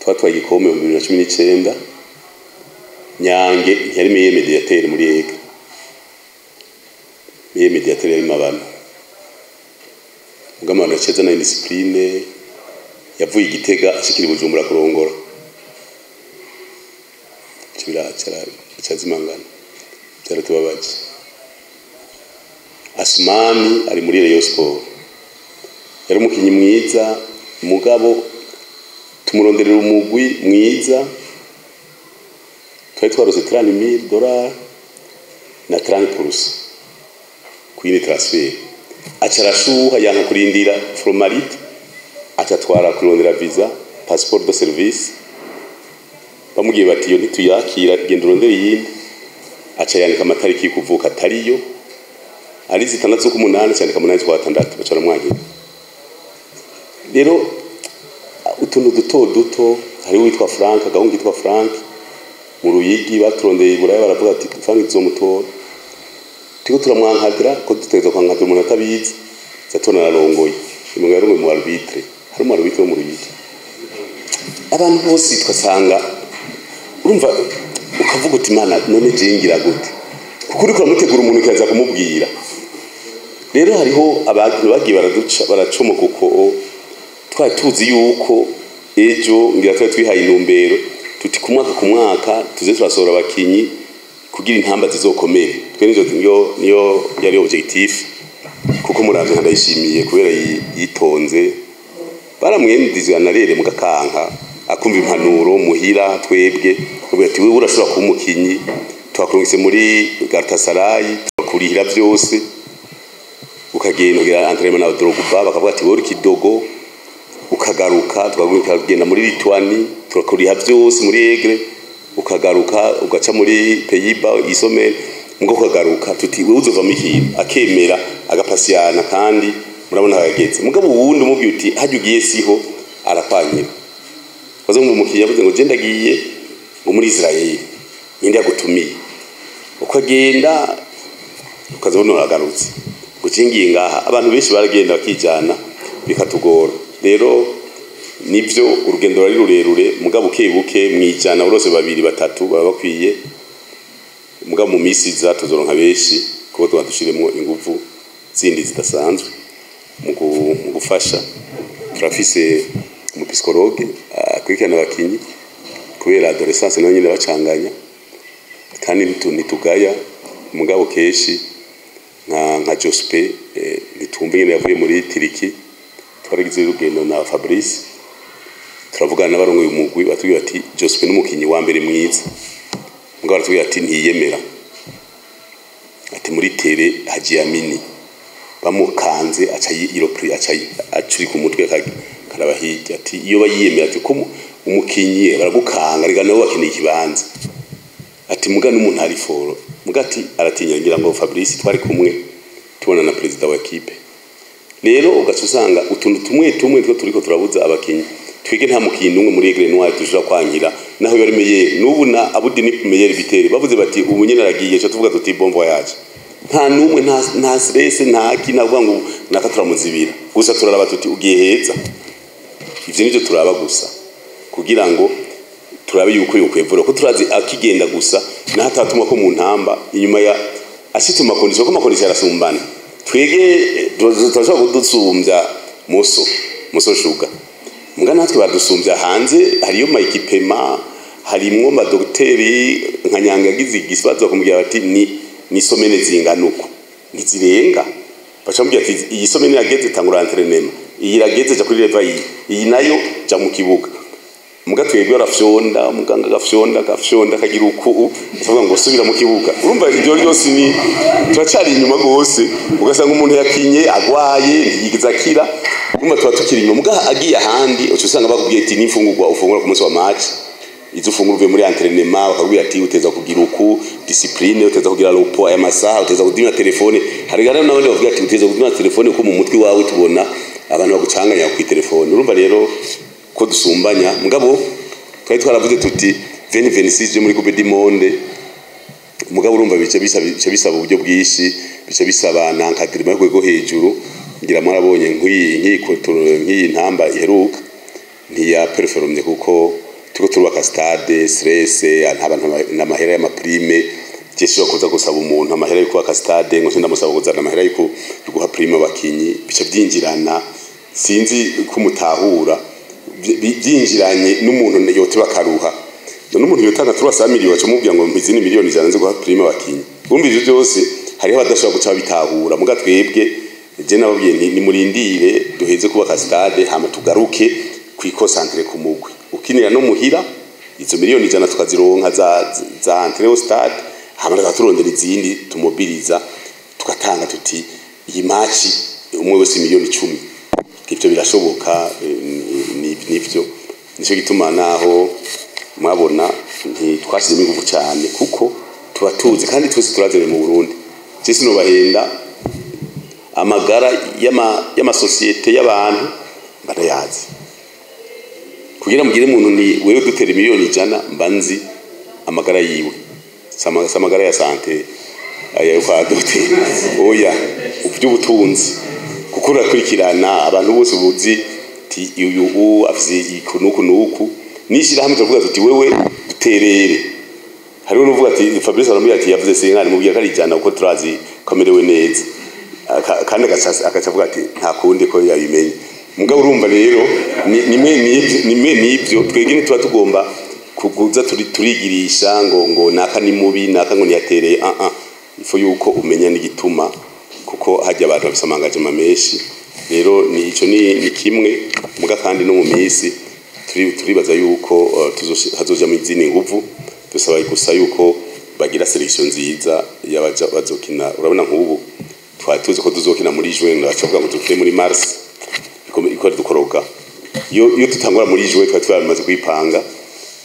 Twatwaye igikombe mu 2019, Nyange ntiyari meilleur médiateur muri Ega, meilleur médiateur yari Mabano. Mugabo abantu baceza na indiscipline, yavuye Igitega ashikira Bujumbura kurongora, cazimangana, byaratubabaje. Asumani ari muri Rayon Sport, yari umukinyi mwiza, mugabo tumuronderera umugwi mwiza, twari twarose $30,000 na 30% kuyindi transfer. Aca arashuha, yanka kurindira formalite, aca atwara kurondera visa, passeport de service. Bamubwiye bati iyo ntituyakira, genda urondere iyindi. Aca yandika amatariki y'ukuvuka atariyo, ari 6 z'umunani, cyandika 8 z'ukwa 6, baca baramwankira. Rero utuntu duto duto, hari uwitwa Frank, agahungu kitwa Frank mu Ruyigi, baturondeye i Buraya, baravuga ati Frank tuzomutora, turiko turamwankadira ko dutegerezwa kwankadira umuntu atabizi, zatona ararongoye umuntu yarongoye mu arbitre, hari umu arbitre wo mu Ruyigi. Abantu bose twasanga urumva ukavuga uti Mana none je ngira gute, kuko uriko uramutegura umuntu ukaza kumubwira. Rero hariho abantu bagiye baraduca baracomoka, kuko twari tuzi yuko ejo ngira twari twihaye intumbero tuti ku mwaka ku mwaka tuze turasohora abakinyi kugira intamba zizokomere. Twe niyo yari objectif, kuko muravye ndayishimiye kubera yitonze, baramwendizwa narere mugakanka akumva impanuro muhira. Twebwe kugira ati wewe urashobora kuba umukinyi, twakurungitse muri Galatasaray, tukurihira byose, ukagenda ugira entraînement na Drogba, bakavuga ati wewe uri kidogo, ukagaruka, tukagenda muri Lituanie, turakuriha byose muri Aigle, ukagaruka ugaca muri Pays-Bas isomere, ngo ukagaruka, tuti wewe uzovamo ikintu, akemera agapasiyana, kandi murabona agageze. Mugabo uwundi umubwiye uti hajya ugiye siho, arakwanyira. Baza ngo umukiriya yavuze ngo je ndagiye ngo muri Israel, ninde yagutumiye? Ukagenda ukazabona uragarutse ngo je ngiye ngaha. Abantu benshi baragenda bakijana bikatugora. Rero nivyo urugendo rari rurerure, mugabo buke buke mwijana urose babiri batatu baba bakwiye, mugabo mu misi iza tuzoronka benshi, kuko twadushiremo inguvu zindi zidasanzwe mu gufasha. Turafise umupsychologue akurikirana abakinyi kubera adolescence nayo nyene bacanganya, kandi ntitugaya, mugabo keshi nka Jospe ntitumva ingene yavuye muri Tiriki. Twaragize urugendo na Fabrice, turavugana n'abarongoye umugwi, batubwira ati Jospe n'umukinyi wa mbere mwiza, mugabo baratubwira ati ntiyemera, ati muri tere Hajiamini bamukanze aca yiropri, aca acurika umutwe karaba hirya, ati iyo bayiyemera, ati ko umukinyi baragukanga rega nabo bakeneye ikibanza, ati muga n'umuntu ari foro, muga ati aratinya. Ngira ngo Fabrice twari kumwe tubona na president wa equipe. Rero ugaca usanga utuntu tumwe tumwe two turiko turabuza abakinyi. Twige nta mukinyi n'umwe muri Aigle Noir tushobora kwankira naho yari meilleur. N'ubu na Abudi ni meilleur buteur, bavuze bati ubu nyene aragiye, cyo tuvuga tuti bon voyage. Nta numwe, nta stress, nta ki navuga ngo naka turamuzibira. Gusa turaraba tuti ugiye heza, ivyo nivyo turaba gusa kugira ngo turabe yuko yokwevura, ko turazi akigenda gusa n'atatumwa ko mu ntamba inyuma ya ashitse mu ma conditions, ko ama conditions arasumbana. Twege turashobora kudusumbya Moso Sugar, muga natwe badusumbya hanze. Hariyo ma équipements, harimwo ma dogiteri. Nka Nyanga yagize igibazo, bakamubwira bati ni semaines zingana uko ntizirenga. Baca bamubwira ati iyi semaine irageze, tangura entraînement, iyi irageze, ja kuri réveil, iyi nayo ja mu kibuga. Muga twebwe arafyonda, muganga agafyonda, agafyonda, akagira uku, avuga ngo subira mu kibuga. Urumva ibyo byose ni turacari inyuma gose, ugasanga umuntu yakinye agwaye, ntiyigeze akira. Urumva tuba tukiri inyuma. Muga agiye ahandi, uca usanga bakubwiye ati n'imfungurwa ufungura ku munsi wa match, izo ufungura uvuye muri entraînement, bakakubwira ati uteza kugira uku discipline, uteza kugira repos aya masaha, uteza kudimya telefone. Hari rero n'abandi bavuga ati uteza kudimya telefone, kuko mu mutwe wawe tubona abantu bagucanganya ku telefone. Urumva rero ko dusumbanya. Mugabo twari twaravuze tuti 2026 muri Coupe du Monde. Mugabo urumva bice bisaba uburyo bwinshi, bice bisaba na encadrement yo rwego hejuru. Ngira mwarabonye nk'iyi ntamba iheruka ntiya performye, kuko turiko turubaka stade, stress, nta bantu n'amahera y'ama primes. Je shobora kuza gusaba umuntu amahera yo kubaka stade ngo ndamusaba kuzana amahera yo guha prime abakinyi, bice byinjirana. Sinzi ko mutahura, byinjiranye n'umuntu yote bakaruha. None umuntu yotanga 300 miliyoni, acamubwira ngo mpa izindi miliyoni 100 zo guha prime abakinyi. Urumva ivyo byose hariho abadashobora guca babitahura. Muga twebwe, je nababwiye nti nimurindire duheze kubaka stade, hama tugaruke kwi concentrer ku mugwi ukinira no muhira. Izo miliyoni 100 tukazironka za entrée au stade, hama tukaturondera izindi tumobiliza, tugatanga tuti iyi match umwe wese miliyoni 10. Ivyo birashoboka, nivyo nico gituma naho mwabona ntitwashizemo ingufu cyane, kuko tuba tuzi kandi twese turazere mu Burundi. Je sinobahenda, amagara y'amasosiyete y'abantu barayazi. Kugira mugire umuntu ni wewe dutera miliyoni 100, mba nzi amagara yiwe. Samagara ya santé aya yo kwa doteri, oya, uby'ubutunzi, kuko urakurikirana abantu bose, ubuzi ti uyu afise iku nuku nuku. Nishira hamwe turavuga tuti wewe duterere. Hariho n'uvuga ati Fabrice aramubwira ati yavuze senkani, mubwira ko ari 100, kuko turazi ko amerewe neza. Kandi agaca avuga ati nta kundi ko yabimenye. Mugabo urumva rero ni mwe nivyo twebwe ntituba tugomba kuguza turigirisha ngo naka ni mubi, naka ngo niyatereye. Ah ah, ifo yuko umenya n'igituma, kuko hajya abantu bafise ama engagements menshi. Rero ni ico, ni kimwe. Muga kandi no mu minsi turibaza yuko hazojamwo izindi nguvu. Dusaba gusa yuko bagira sélection nziza y'abaja bazokina. Urabona nk'ubu twari tuzi ko tuzokina muri juin, bacavuga ngo dukine muri mars, iko dukoroga. Iyo tutangura muri juin, twari twamaze kwipanga,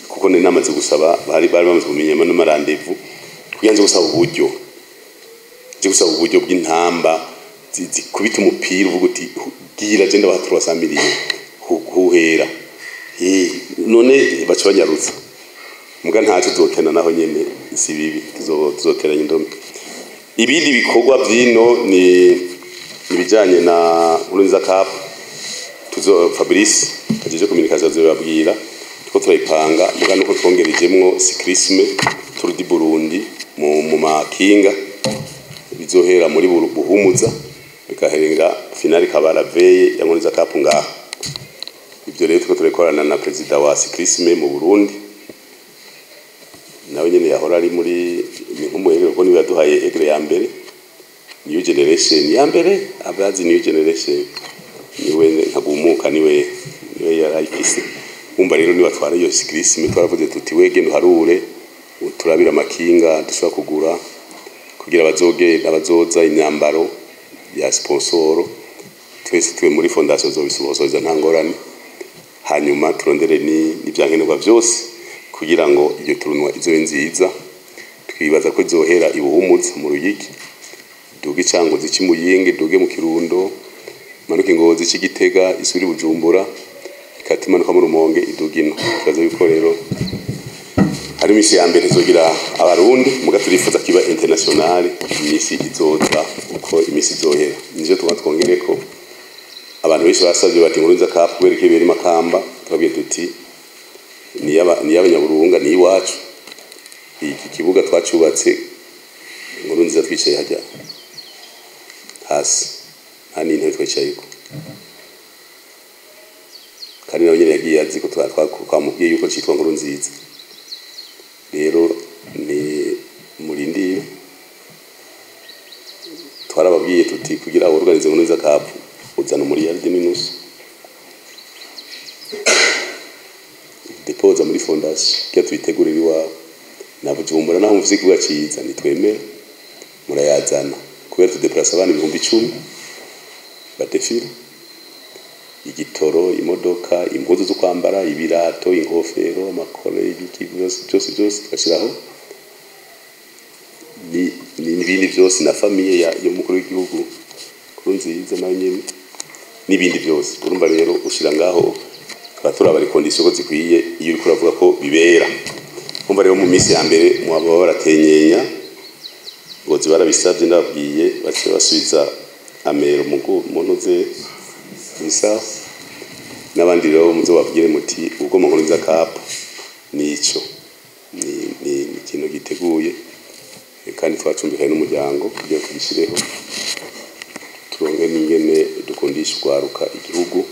kuko nari namaze gusaba, bari bamaze kumenya n'ama rendez-vous kugira nze gusaba uburyo, nze gusaba uburyo bw'intamba zikubita umupira, uvuga uti gira je ndabaha 300 miliyoni huhera. None baca banyarutsa. Muga ntaco tuzokena naho nyene si bibi, tuzoteranya indome. Ibindi bikorwa vyino ni ibijanye na Nkurunziza Cup. Tuzo Fabrice ajeje communication azobabwira tuko turayipanga. Muga nuko twongerejemwo cyclisme, Tour du Burundi mu makinga, bizohera muri Buhumuza, bikaherera finale ikaba la veille ya Nkurunziza Cup ngaha. Ibyo rero tuko turakorana na président wa cyclisme mu Burundi, nawe nyene yahora ari muri ni nk'umuhege, kuko niwe yaduhaye Aigle ya mbere, New Generation ya mbere. Abazi New Generation niwe ntagumuka, niwe yarayifise. Umva rero niwe atwara iyo cyclisme. Twaravuze tuti wege ntuharure, turabira amakinga dushobora kugura kugira abazogenda, abazoza, imyambaro ya sponsor. Twese twe muri fondation zobisubosoriza, nta ngorane. Hanyuma turondere ni n'ivyankenerwa vyose kugira ngo iyo tournoi izobe nziza. Twibaza ko izohera ibuhumuza mu Ruyigi, duge Icanguzi c'Imuyinga, duge mu Kirundo, manuke Ngozi c'Igitega, isubire Bujumbura, ikata imanuka mu Rumonge, iduga ino. Twibaza yuko rero hariho Hari imisi ya mbere izogira abarundi, muga turifuza kiba international imisi izoza uko imisi izohera. Nivyo tuba twongereko. Abantu benshi basavye bati Nkurunziza Cup kubera ko ibera Makamba, twabwiye tuti ni y'abanyaburunga, ni iwacu. Iki kibuga twacubatse Nkurunziza twicaye hajya hasi, nta n'intebe twicayeko, kandi nawe nyene yagiye azi ko twamubwiye yuko citwa Nkurunziza. Rero ni murindire, twarababwiye tuti kugira organize Nkurunziza Cup uzana umuriyaridi n'inusu depoza muri fondation kugira tubitegurire iwawe. Na Bujumbura naho mufise ikibuga ciza nitwemera murayazana, kubera tudeplasa abana 10,000 badefira igitoro, imodoka, impuzu zo kwambara, ibirato, inkofero, amakore, ibiki byose byose tugashiraho n'ibindi byose, na famiye y'umukuru w'igihugu Nkurunziza nawe nyene n'ibindi byose. Urumva rero ushira ngaho tukaba turaba condition ko zikwiye iyo uriko uravuga ko bibera. Urumva rero mu minsi ya mbere mwaba baratenyenya ngo zibarabisavye, ndababwiye bace basubiza amero mu ntuze bisa n'abandi. Rero muzo babwire muti ubwo mu Nkurunziza Cup nico ni ikintu giteguye kandi twacumbikaye n'umuryango kugira tugishireho, turonke n'ingene dukundisha urwaruka igihugu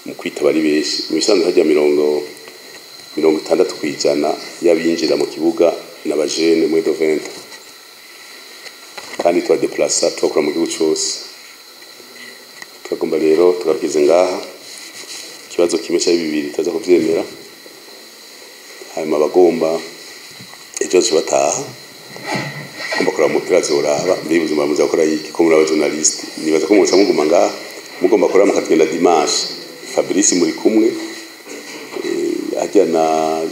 mu kwitaba ari benshi. Mu bisanzwe hajya 60% y'abinjira mu kibuga n'abajene moins de 20, kandi twadeplasa twakora mu gihugu cose. Tugomba rero tugakize ngaha ikibazo kimwe cya bibiri taza kuvyemera, hanyuma abagomba ejo bataha agomba kuraba umupira azoraba mbere y'ubuzima muza gukora iki ko muri aba journaliste nibaza ko muca muguma ngaha mugomba kuraba mukagenda dimanche. Fabrice muri kumwe ajya na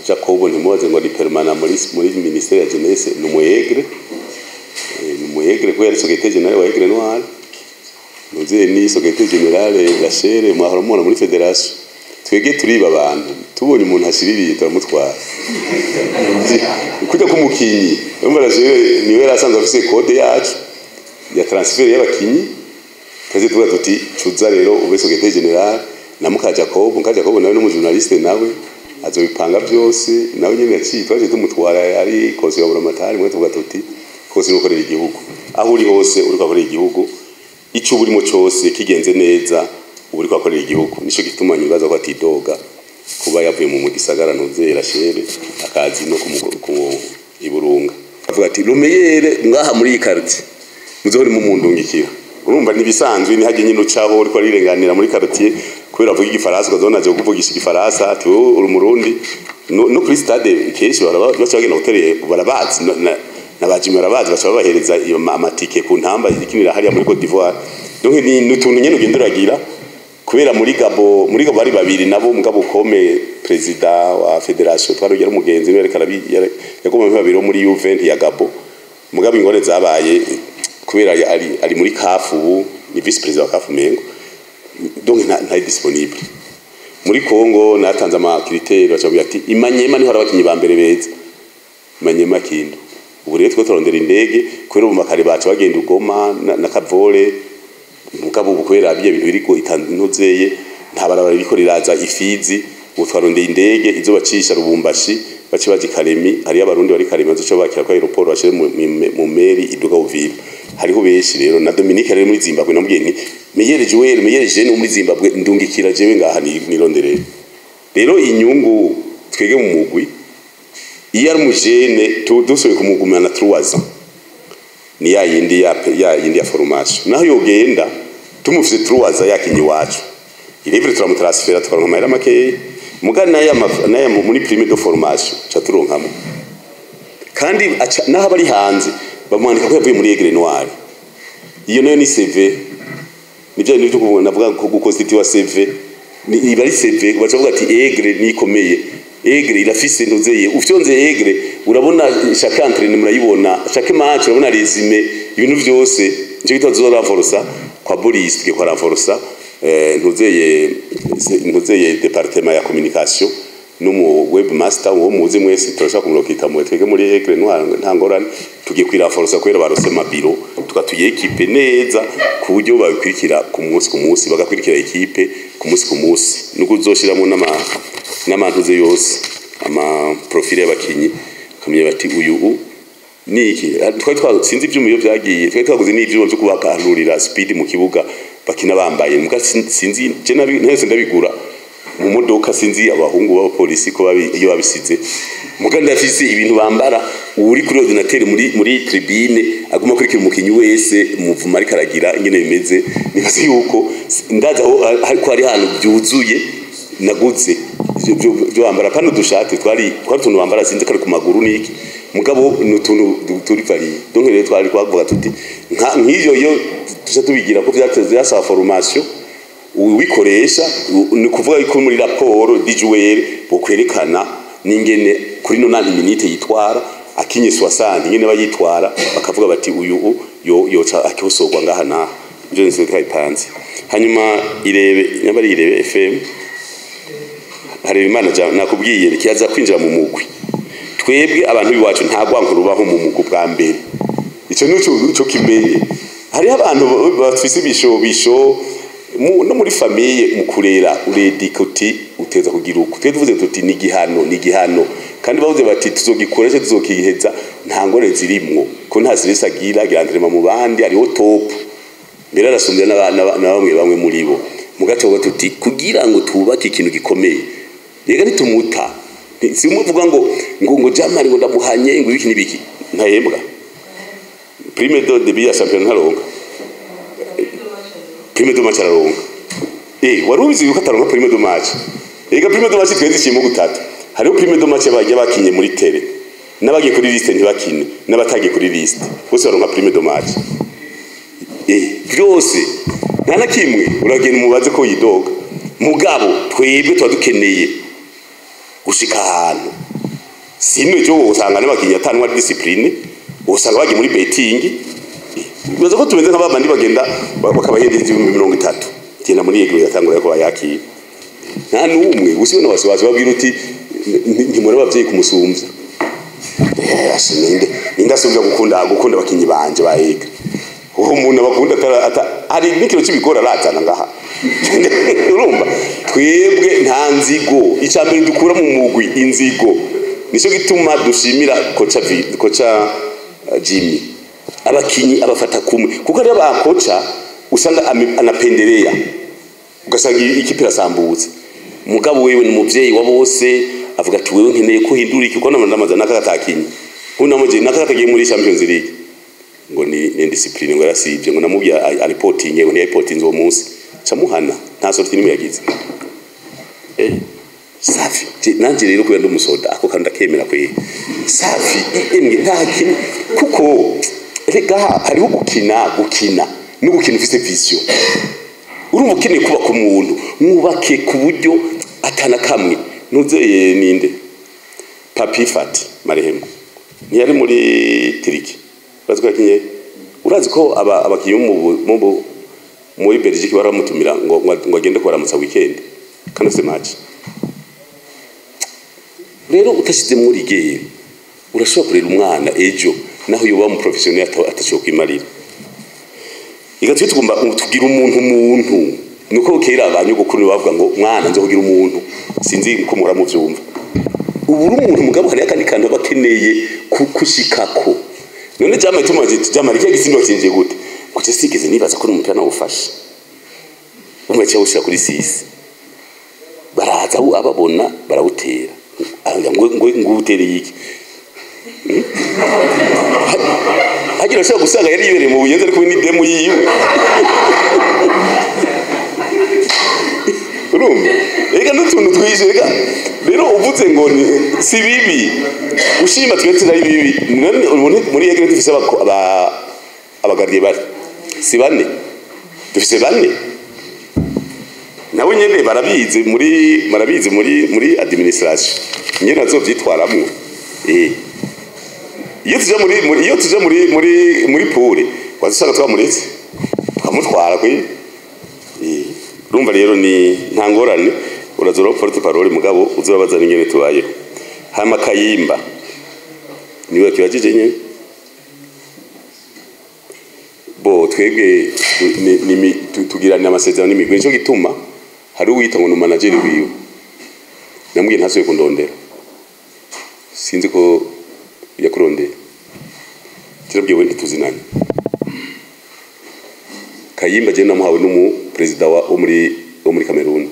Jacobo, ntimubaze ngo ni permanent muri ministère ya jeunesse, ni umuyegre, ni umuyegre kubera secrétaire général wa Aigle Noir, ntuze ni secrétaire général Rachel mwahora mubona muri fédération. Twege turiba abantu tubonye umuntu ashiririye turamutwara kujya kumukinyi. Urumva Rachel niwe yarasanzwe afise code yacu ya transfer y'abakinyi, kaze tuvuga tuti cuza rero ube secrétaire général na muka Jacob. Muka Jacob nawe n'umu journaliste nawe azobipanga byose, nawe nyene yaciye twaje tumutwara ari kose ya buramatari. Mwe tuvuga tuti kose nukorera igihugu aho uri hose, uri kwakorera igihugu ico burimo cyose kigenze neza uri kwakorera igihugu. Nico gituma nyibaza ko atidoga kuba yavuye mu gisagara ntuze Rachel akazi no ku Iburunga, avuga ati romeyere ngaha muri iyi quartier muzohori mu mundungikira. Urumva nibisanzwe ni haje nyine ucaho uriko arirenganira muri quartier kubera avuga igifaransa, ukazona aje kuvugisha igifaransa ati wowe uri umurundi. No kuri stade kenshi baca bagenda gutereye barabazi n'abajimi barabazi, baca babahereza amatike ku ntamba ikinira hariya muri Cote d'Ivoire. Donc ni utuntu nyene ugenda uragira kubera muri Gabo bari babiri nabo mugabo kome president wa federation twarugera umugenzi niwe yagomba babiri muri Juventus ya Gabo, mugabo ingore zabaye kubera ari muri CAF ubu ni vice president wa CAF mengo, donc nta disponible. Muri Congo natanze ama critères baca ati imanyema niho abakinyi ba mbere beza imanyema kindu. Ubu rero twe turondera indege kubera ubu makare baca bagenda ugoma na Kavole, mugabo ubu kubera biye bintu biriko itantuzeye nta barabara biriko riraza ifizi, ubu twarondeye indege izo bacisha Rubumbashi bace baje Karemi, hari abarundi bari Karemi bazoca bakira kwa aeroport bashire mu meri iduga Uvira. Hariho benshi rero na Dominique rero muri Zimbabwe namubwiye nti meilleur joueur meilleur jeune muri Zimbabwe ndungikira jewe ngaha nirondere. Rero inyungu twege mu mugwi iyo ari umujene dusubiye kumugumana 3 ans ni ya yindi ya formation, naho yogenda tumufise 3 ans yakinyi wacu ilivre turamutransfera tukaronka amahera makeya mugana naya muri prime de formation cha turonkamo. Kandi naho abari hanze bamwandika ko yavuye muri Aigle Noir, iyo nayo ni CV, nivyo nivyo kuvuga navuga ko gukonstituwa CV ni iba ari CV baca bavuga ati Aigle ni ikomeye, Aigle irafise ntuzeye ufyonze Aigle urabona chaque entraînement murayibona chaque match urabona résumé ibintu byose. Nico gitwa tuzoraforsa kwa Boris tugiye kwa renforsa ntuzeye département ya communication n'umu webmaster uwo muzi mwese turashaka kumurokita mu twege muri Aigle Noir nta ngorane. Tugiye kwiraforsa kubera barose mabiro, tukatuye équipe neza ku buryo babikurikira ku munsi ku munsi, bagakurikira équipe ku munsi ku munsi, nuko uzoshiramo n'amantuze yose, ama profil y'abakinyi, kamenya bati uyu u niki. Twari twa sinzi ivyuma iyo vyagiye, twari twaguze n'ivyuma vyo kubakanurira speed mu kibuga bakina bambaye muga sinzi je nabi ntese ndabigura mu modoka, sinzi abahungu b'abapolisi ko babi iyo babisize. Muga ndafise ibintu bambara, uri kuri ordinateur muri tribune aguma kurikira umukinyi wese muvuma ariko aragira ingene bimeze. Nibaze yuko ndaza aho ariko hari hantu byuzuye naguze ivyo byo bambara pano dushati twari tuntu bambara, sinzi kari ku maguru niki, mugabo ni utuntu turi varié. Donc rero twari twavuga tuti nk'ivyo iyo tuca tubigira ko vyateze byasaba formation ubikoresha, ni kuvuga yuko muri rapport du joueur bokwerekana n'ingene kuri 90 minutes yitwara akinye 60, ingene bayitwara, bakavuga bati uyu yo yoca akikosorwa ngaha naha. Ivyo nse twabipanze. Hanyuma irebe nyabari irebe FM hari Imana nakubwiye kiyaza kwinjira mu mugwi. Twebwe abantu biwacu nta gwanko rubaho mu mugwi bwa mbere, ico nico cyo kimenye. Hariho abantu bafise ibishobisho no muri famille, mu kurera uredika uti uteza kugira uko. Twe tuvuze tuti ni igihano, ni igihano, kandi bavuze bati tuzogikoresha tuzokiheza, nta ngore zirimwo ko nta stress agira, agira entraînement mu bandi hariho top mbere arasumbya na bamwe bamwe muri bo. Mugatoba tuti kugira ngo tubake ikintu gikomeye rega nitumuta si umuvuga ngo jamari ngo ndamuhanye ngo ibiki nibiki, ntahembwa prime de début ya championnat, ntaronka prime de match, araronka. Wari ubizi yuko ataronka prime de match? Ega prime de match twezi ishimo gutatu. Hariho prime de match bagiye bakinye muri tele, n'abagiye kuri liste ntibakine, n'abatagiye kuri liste bose baronka prime de match. Byose nta na kimwe uragenda umubaze ko yidoga. Mugabo twebwe tuba dukeneye gushika ahantu sino cyo usanga n'abakinyi atanwa discipline, usanga bagiye muri betting. Bibaza ko tumeze nk'abandi bagenda bakabahereza 30,000, genda muri yego yatangura ko bayakira nta n'umwe gusibe n'abasibazi babwira uti ntimuri abavyeyi kumusumvya. Ninde ninde asumbya gukunda abakinyi banje bahega? Uwo muntu abakunda hari n'ikiro cy'ibigori arazana ngaha. Urumva twebwe nta nzigo, icya mbere dukura mu mugwi inzigo. Nicyo gituma dushimira koca Jimmy, abakinyi abafata kumwe, kuko ari abakoca usanga anapendelea, ugasanga ikipe irasambutse. Mugabo wewe ni umuvyeyi wa bose, avuga ati wewe nkeneye ko uhindura iki, kuko namaze nakatakinye nkunamuje nakatagiye muri Champions League ngo ni discipline, ngo yarasivye, ngo namubwiye aripotinge, ngo ntiyayipotinze uwo munsi, camuhana nta sortie nimwe yagize. Safi. Nanje rero kubera ndumusoda ako kandi ndakemera kwe safi emwe nta kintu, kuko rega hariho gukina no gukina ufise vision. Urumva ukeneye kubaka umuntu, mwubake ku buryo atana kamwe ntuzeye. Ninde Papi Fati marehemu ntiyari muri Turiki? Urazi ko yakinye, urazi ko abakinyi bo muri Belgique baramutumira ngo agende kubaramutsa weekend kandi afise match. Rero utashize muri gere urashobora kurera umwana ejo naho yoba mu professionnel atashobora kwimarira. Igatwe tugomba tugira umuntu nuko kera abanyogokuru bavuga ngo mwana nzo kugira umuntu, sinzi ko muhora muvyumva. Ubu uri umuntu, mugabo hari akandi kantu bakeneye kushikako. None jama tumaze jama rikiya gisimba kinje gute kuce sigeze nibaza ko umupira nawufashe umwe cyawushira kuri sisi, baraza ababona barawutera ngo utereye iki? Hagira ashobora gusanga yari yibereye mu buyenzi ariko ni demo yiwe. Urumva rega n'utuntu twishe rega rero uvuze ngo si bibi ushima twe tutari bibi. None muri yegere dufise abagardie bari si bane, dufise bane nabo nyene barabizi muri administration nyene azovyitwaramwo. Iyo tuja muri iyo tuja muri pure wazisanga twamuretse tukamutwara kwe. Urumva rero ni nta ngorane. Urazora porte parole, mugabo uzobabaza n'ingene tubayeho. Hama Kayimba niwe kibajije nyene. Bo twebwe tugirana amasezerano n'imigwi, nico gituma hari uwita ngo ni manager wiwe, namubwiye ntasubiye kundondera, sinzi ko yakurondeye, kirabwiye we ntituzinanye. Kayimba je namuhawe n'umu president wa wo muri Cameroon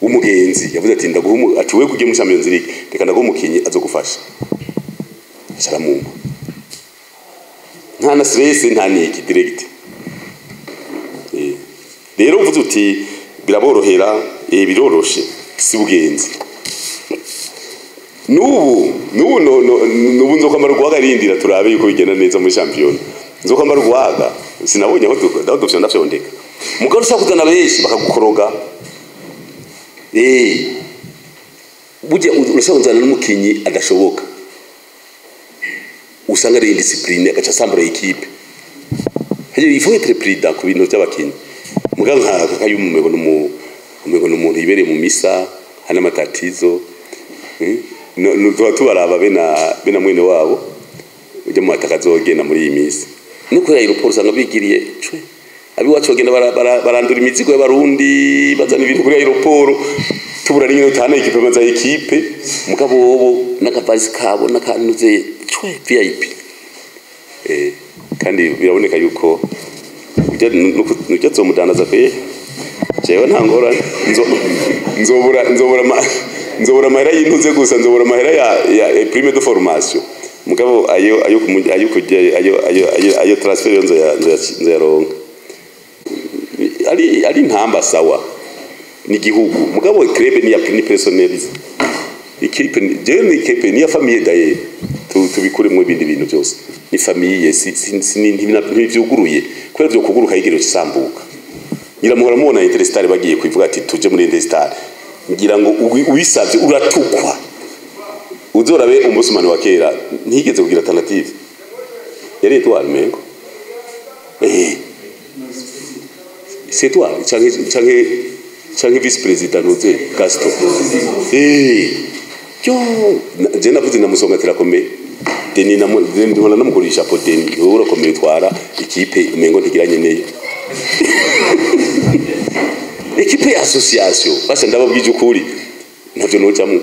w'umugenzi, yavuze ati ndaguha, ati wewe kugiye muri Champions League, reka ndaguha umukinyi azogufasha. Aramumpa nta na stress, nta niki, direct. Rero uvuze uti biraborohera, biroroshe, si bugenzi. Nubu no, no, nubu nzokwambara urwaga, rindira turabe yuko bigenda neza muri champion, nzokwambara urwaga. Sinabonye aho dufyonda ndafyondeka, mugabo ushaka kuzana benshi bakagukoroga. Burya urashobora kuzana n'umukinyi adashoboka, usanga ari indiscipline, agaca asambura équipe. Haje il faut être prudent ku bintu by'abakinyi. Mugabo nka Kayumba umengo n'umuntu yibereye mu misa, hana matatizo. No, no, tuba tubaraba bena mwene wabo ujya mu mataka azogenda muri iyi minsi no kuri aéroport, usanga bigiriye cwe. Abiwacu bagenda barandura imizigo y'abarundi, bazana ibintu kuri aéroport, tubura n'ingene utahana équipe za équipe, mugabo bobo n'akavazi kabo n'akantuze cwe VIP. Kandi biraboneka yuko ujya ujya zomudandaza pe. Jewe nta ngorane, nzobura amahera y'intuze gusa, nzobura amahera ya prime de formation, mugabo ayo kujya ayo transfert yo nzoyaronka. Ari ntamba sawa ni gihugu, mugabo club ni ya ni personnalisé. Équipe jewe ni équipe ni ya famille d'ailleurs, tubikuremo ibindi bintu byose, ni famille, si ntivyuguruye kubera byo kuguruka yigero kisambuka. Ngira muhora mubona Interstar bagiye kuivuga ati tuje muri Interstar, ngira ngo ubisavye uratukwa. Uzorabe umusumani wa kera ntigeze kugira alternative, yari Etoile mengo, c'est toi canke vice président nuze Gaston. Yo je navuze namusonga tirakomeye Deni, na Deni mpora namugurisha po. Deni, wowe urakomeye, utwara ikipe umengo ntigiranye neyo équipe ya association. Basi ndababwije ukuri, ntavyo nojamwo.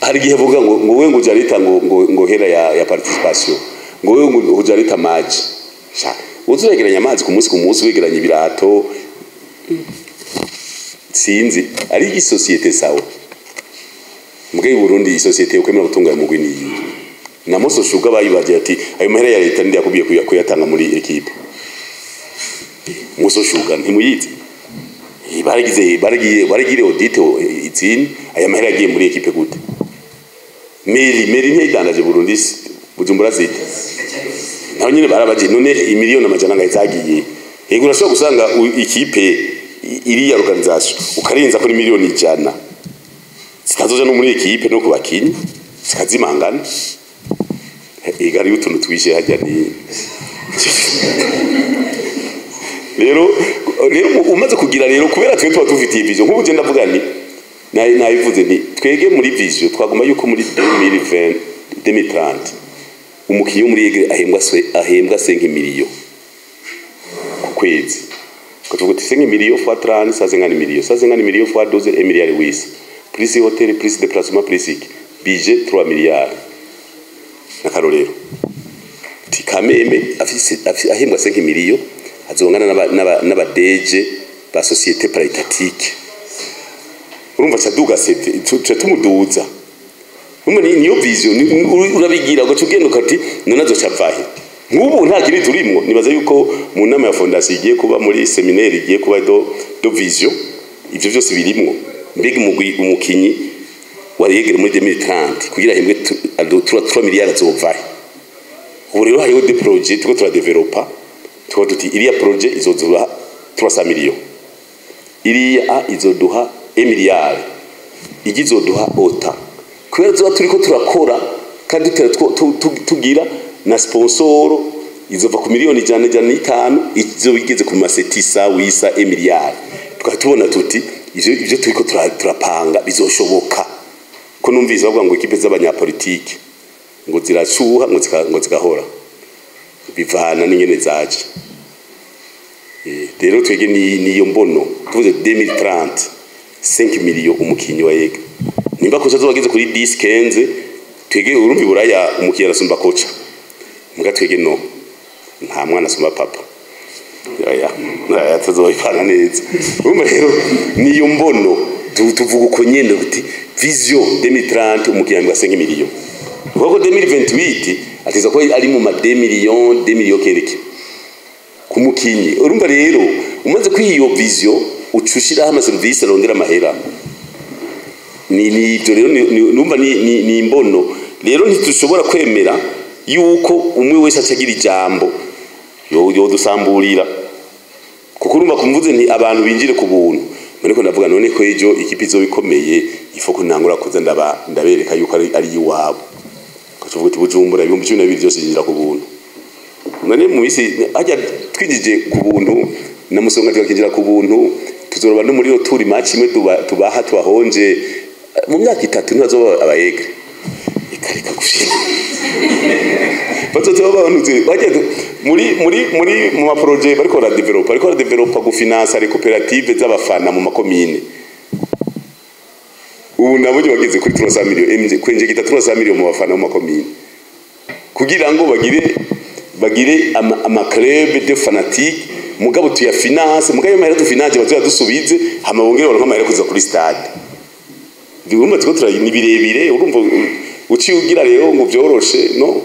Hari igihe vuga ngo wewe ngo ujarita ngo hera ya participation, ngo wewe ngo ujarita maji sha, uzuregeranya amazi ku munsi ku munsi, wegeranya ibirato, sinzi. Ari isosiyete sawa, mbwe i Burundi isosiyete ukwemera gutunganya mugwi ni iyi na Moso Sugar. Bayibagiye ati ayo mahera ya leta ndi yakubwiye kuyatanga muri équipe. Moso Sugar ntimuyizi? Baragize baragiye baragire audit izini, aya mahera yagiye muri équipe gute? Mairie ntiyidandaje Burundi, Bujumbura City naho nyine barabaje, none imiliyoni amajana angahe zagiye? Yego, urashobora gusanga ikipe iriya organisation ukarenza kuri miliyoni 100 zitazoja no muri équipe no ku bakinyi, zikazimangana. Ega hariyo utuntu twishe hajya. Ni rero umaze kugira rero, kubera twe tuba dufitiye vision, nk'ubu je ndavuga nti nabivuze nti twege muri vision twagomba yuko muri 2020 2030 umukinyi wo muri Aigle ahembwa 5 millions ku kwezi. Kuvuga uti 5 millions fois 30, ça 50 millions, ça 50 millions fois 12, 1 milliard 8, plus hôtel, plus déplacement, plus iki, budget 3 milliards. N'akarorero ti Kameme afise ahembwa 5 millions azongana n'aba DG ba société paraétatique. Urumva caduga sete tuca tumuduza. Urumva niyo vision urabigira, ugaca ugenda ukati none azoca avahe? Nk'ubu nta kindi turimwo. Nibaza yuko mu nama ya fondation igiye kuba, muri séminaire igiye kuba de vision, ivyo vyose birimwo. Mbega umugwi, umukinyi wari yegere muri 2030 kugira ahembwe 3 miliyari azovahe? Ubu rero hariho des projets turiko turadevelopa, tuba tuti iriya projet izoduha 300 millions, iriya a izoduha 1 miliyari, igi izoduha ota, kubera tuba turiko turakora kandi dutera tugira na sponsor, izova ku miliyoni 105, izo igeze ku masetisa wisa 1 miliyari. Tukaba tubona tuti Ivyo turiko turapanga bizoshoboka. Ko numvise bavuga ngo équipe z'abanyapolitike ngo zirashuha, ngo zigahora, bivana n'ingene zaje. Rero twege ni niyo mbono tuvuze 2030, 5 millions umukinyi wa Aigle. Nimba kocha azobageze kuri 10, 15, twege urumva Iburaya umukinyi arasumba kocha. Muga twege no nta mwana asumba papa. Oya, oya, tuzoyipana neza. Urumva rero niyo mbono tuvuga uko nyene uti vision 2030 umukinyi wa 5 millions, kuko 2028 ateza ko ari mu ma 2 millions, 2 millions quelque ku mukinyi. Urumva rero umaze kwiha iyo vision, uca ushiraho amaserivisi arondera amahera. Ni ibyo rero numva ni imbono. Rero ntitushobora kwemera yuko umwe wese acagira ijambo yo dusamburira, kuko urumva kumvuze nti abantu binjire ku buntu, ariko ndavuga none ko ejo ikipe izoba ikomeye, ifo ko ntangura kuza ndabereka yuko ari iwabo. Ukavuga uti Bujumbura 12,000 byose yinjira ku buntu. None mu isi hajya twinjije ku buntu na Musonga tugakinjira ku buntu, tuzoroba no muri retour match imwe tubaha tubahonje mu myaka 3, ntibazoba abayega ikareka gushira bazoza babanuze bajya muri mu ma projets bariko baradevelopa gufinansa les coopératives z'abafana mu makomine. Ubu nabonye bageze kuri 300 millions MJ kwenjegita 300 millions mu bafana mu makomine kugira ngo bagire ama club de fanatiques. Mugabo tuyafinance, mugabo ayo mahera dufinance bazoya dusubize, hama bongere baronke amahera kuza kuri stade. Urumva turiko ni birebire. Urumva uciye ugira rero ngo vyoroshe, no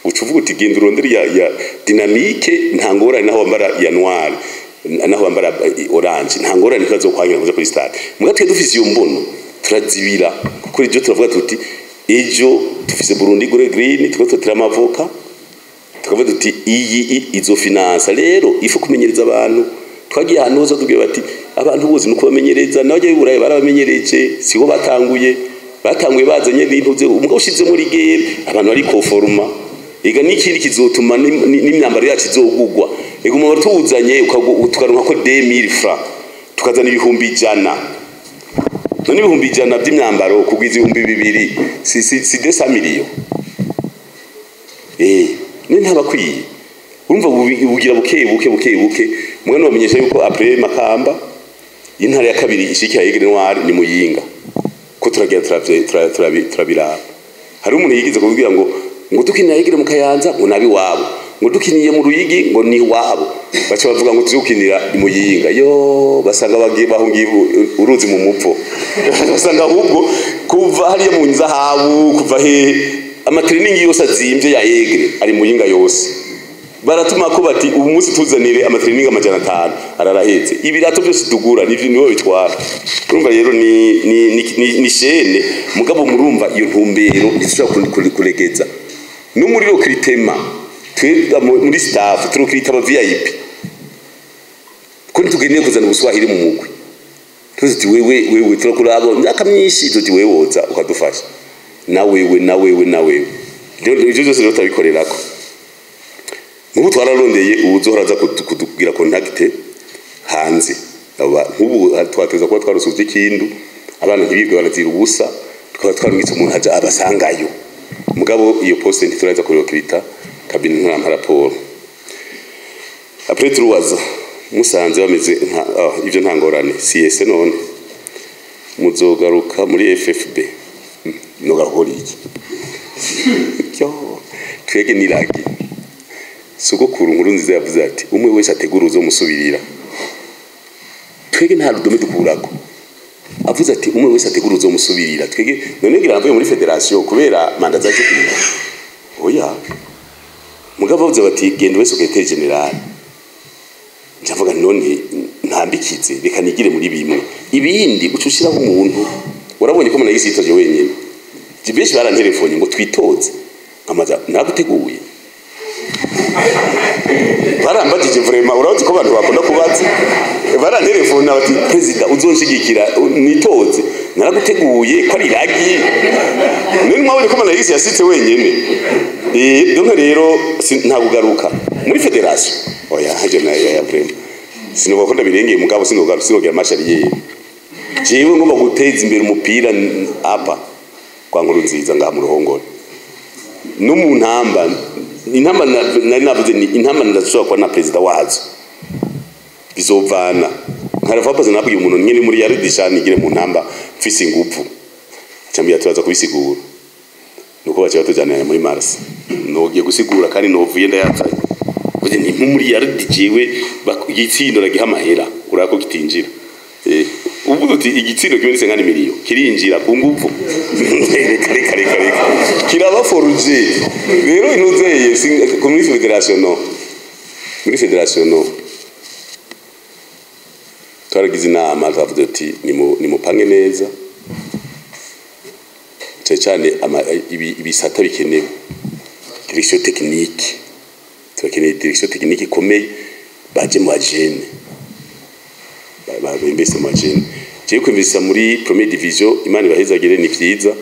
uca uvuga uti genda urondere ya dynamique. Nta ngorane, naho wambara ya noir, naho wambara orange, nta ngorane, ntibazokwangira kuja kuri stade. Mugabo twe dufise iyo mbono, turazibira, kuko ejo turavuga tuti ejo dufise Burundi Gore Green, turiko tutira amavoka, tukavuga tuti iyi izo finance rero ifu kumenyereza abantu. Twagiye ahantu hose tubwiye bati abantu bose nuko bamenyereza, nawe bajya Burayi barabamenyereje, siho batanguye bazanye ibintu. Umugabo ushize muri game abantu bari koforuma ega n'ikindi kizotuma n'imyambaro yacu izogugwa. Ega umuntu tuwuzanye tukaronka ko 2000 francs, tukazana 100,000, none 100,000 by'imyambaro kugwiza 2000 si 200 millions. None ntabakwiye. Urumva bugira buke buke buke buke. Mwana bamenyesha yuko après Makamba, intara ya kabiri ishikira Aigle Noir ni Muyinga, ko turagira turabiraba. Hari umuntu yigize kuvugira ngo dukinira Aigle mu Kayanza ngo nabi wabo, ngo dukiniye mu Ruyigi ngo ni wabo, baca bavuga ngo tuzukinira i Muyinga. Yo basanga bagiye bahungiye uruzi mu muvo. Basanga ahubwo kuva hariya mu nzahabu, kuva he, amatraining yose azimvye ya Aigle ari Muyinga yose. Baratuma ko bati ubu munsi tuzanire amatraining 500 ararahetse, ibirato byose tugura nivyo nibo bitwara. Urumva rero ni chaîne. Mugabo murumva iyo ntumbero ntishobora kuregeza no muri recrutement. Twe muri staff turokirita aba VIP, ko ntitugeneye kuzana ubuswahili mu mugwi. Tuzi wewe, wewe turakurabo imyaka myinshi, tuti wewe woza ukadufasha, na wewe, na wewe, na wewe. Ivyo byose rero turabikorerako. Nk'ubu twararondeye uwuzohora aza kutugira contact hanze. Nk'ubu twateza kuba twarusuvye ikindu, abana ntibirwe barazira ubusa, tukaba twarungitse umuntu aja abasangayo. Mugabo iyo poste ntituraza kurecruta, cabinet nturampa raporo. Après 3 ans musanze bameze nka ivyo, nta ngorane. CS none muzogaruka muri FFB? Nogaruka iki? Yo twege niragi sogokuru nkuru nziza yavuze ati umwe wese ategura uzomusubirira. Twege nta rudome dukurako. Avuze ati umwe wese ategura uzomusubirira. Twege none ngira navuye muri fédération kubera mandat zaje kumira? Oya. Mugabo bavuze bati genda wese secrétaire général, ndavuga none ntambikize, reka nigire muri bimwe, ibindi uca ushiraho umuntu. Warabonye ko umuntu yisitoje wenyine. Benshi barantelefone ngo twitoze, nkamaza naguteguye. Barambajije vraiment, urazi ko abantu bakunda kubaza. Barantelefone bati président uzonshigikira nitoze? Naraguteguye ko ari iragi. None mwabonye ko Manayisi yasitse wenyene. Donc rero nta kugaruka muri fédération, oya. Haje na ya vraiment sinovuga ko ndabirengeye, mugabo sinogaruka, sinogira marche arrière. Jewe ngomba guteza imbere umupira apa kwa nkuru nziza ngaha mu ruhongore no mu ntamba. Intamba nari navuze ni intamba ndashobora kuba na perezida wazo, bizovana nkarafa paze. Nabwiye umuntu nyene muri yaridisha nigire mu ntamba mfise inguvu, cyambye turaza kubisigura, nuko baciye batujyana muri Mars. Nogiye gusigura kandi novuye ndayazanye kuko ni muri yaridi. Jewe igitsindo nagiha amahera urako kitinjira. Uvuga uti igitsindo kimwe ni 50 miliyo kirinjira ku nguvu. Reka reka reka reka, kiraba foruje rero inuzeye muri fédération. No muri fédération, no twaragize inama, twavuze uti nimupange neza cyane cyane ibisata bikenewe. Direction technique, turakeneye direction technique ikomeye, baje mu bajene, b'imbese mu bajene. Jewe kwinvestisa muri première division, Imana ibahezagire, ni vyiza,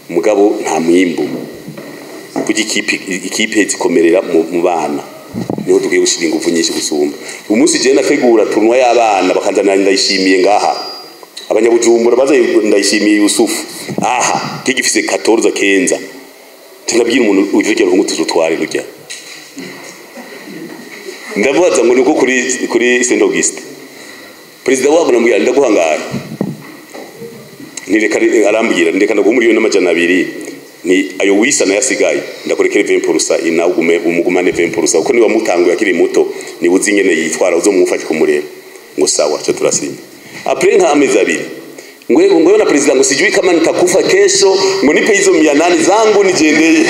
mugabo nta mwimbu. Burya ikipe zikomerera mu bana, niho dukwiye gushira ingufu nyinshi gusumba. Umunsi jewe nategura tournoi y'abana, bakanzanira Ndayishimiye ngaha, abanyabujumbura baza, Ndayishimiye Yusufu aha kigifise 14 kenza, tunabwira umuntu urya ruhungu tuzutware rujya. Ndamubaza ngo niko kuri Saint Auguste, perezida wabo namubwira ndaguhangaye, ntireka. Arambwira ndeka ndaguha 1,200,000, ni ayo wisa nayasigaye, ndakurekere 20% ina ugume umugumane 20%, uko niba mutanguye akiri muto ni uzi ingene yitwara, uzomufashe kumurera. Ngo sawa, cyo turasinye. Après nka amezi 2, ngwe na president ngo sijui kama nitakufa kesho, ngo nipe hizo 800 zangu nijiendeye.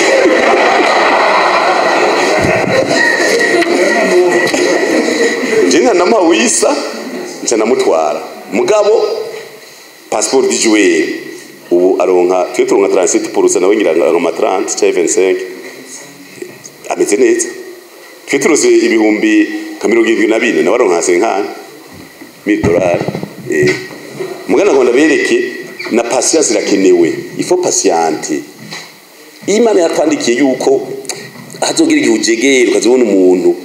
Jena namuha wisa, nca namutwara, mugabo passeport du joueur ubu aronka, twe turonka 37%, nawe ngira ngo aronka 30 cyangwa 25, ameze neza. Twe turose ibihumbi nka 74, nawe aronka 50 mille dollars. Mugana ngo ndabereke na patience irakenewe, il faut patienter. Imana yatwandikiye yuko hazogira igihe ujegera ukazibona umuntu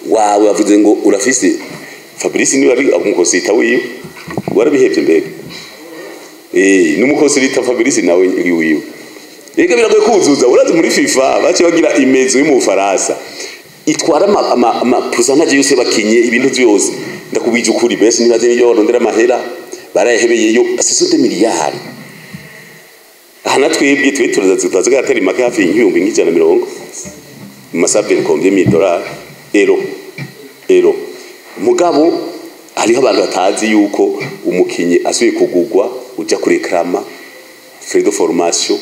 wawe wavuze ngo urafise Fabrice niwe ari umukosita wiwe, warabihevye mbega. N'umukosita Fabrice nawe uri wiwe. Ega biragoye kuzuza. Urazi muri FIFA bace bagira imezo yo mu Faransa itwara ama pourcentage yose bakinye ibintu byose. Ndakubije ukuri, benshi nibaze niyo barondera amahera barayahebeyeyo, ce sont des milliards. Aha natwebwe twe turaza turaza gatera make hafi 150,000 mu masabere, combien mille dollars, euro, euro. Mugabo hariho abantu batazi yuko umukinyi asubiye kugugwa uja kureklama frais de formation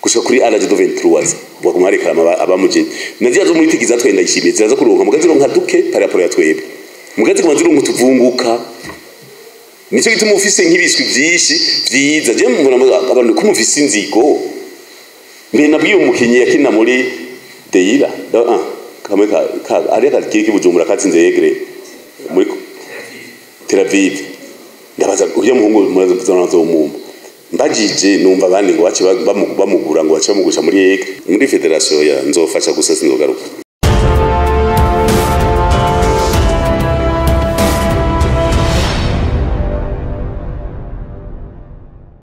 gushika kuri l'âge de 23, baguma reklama abamujene na ziriya zo muri tiki zatwaye Ndayishimiye ziraza kuronka, mugazi zironka duke par rapport ya twebwe, mugazi kuma zironka utuvunguka. Nico gituma ufise nk'ibiswi vyinshi vyiza. Je mbona abantu ko mufise inzigo. Mbe nabwiye umukinyi yakina muri Deira, ah kamwe ka ari ka kiri Bujumbura katsinze Aigle muri Tel Aviv, ndabaza urya muhungu muraza mumba. Mbajije numva abandi ngo bace bamugura, ngo bace bamugurisha muri Aigle, muri fédération ya nzofasha gusa sinzogaruka.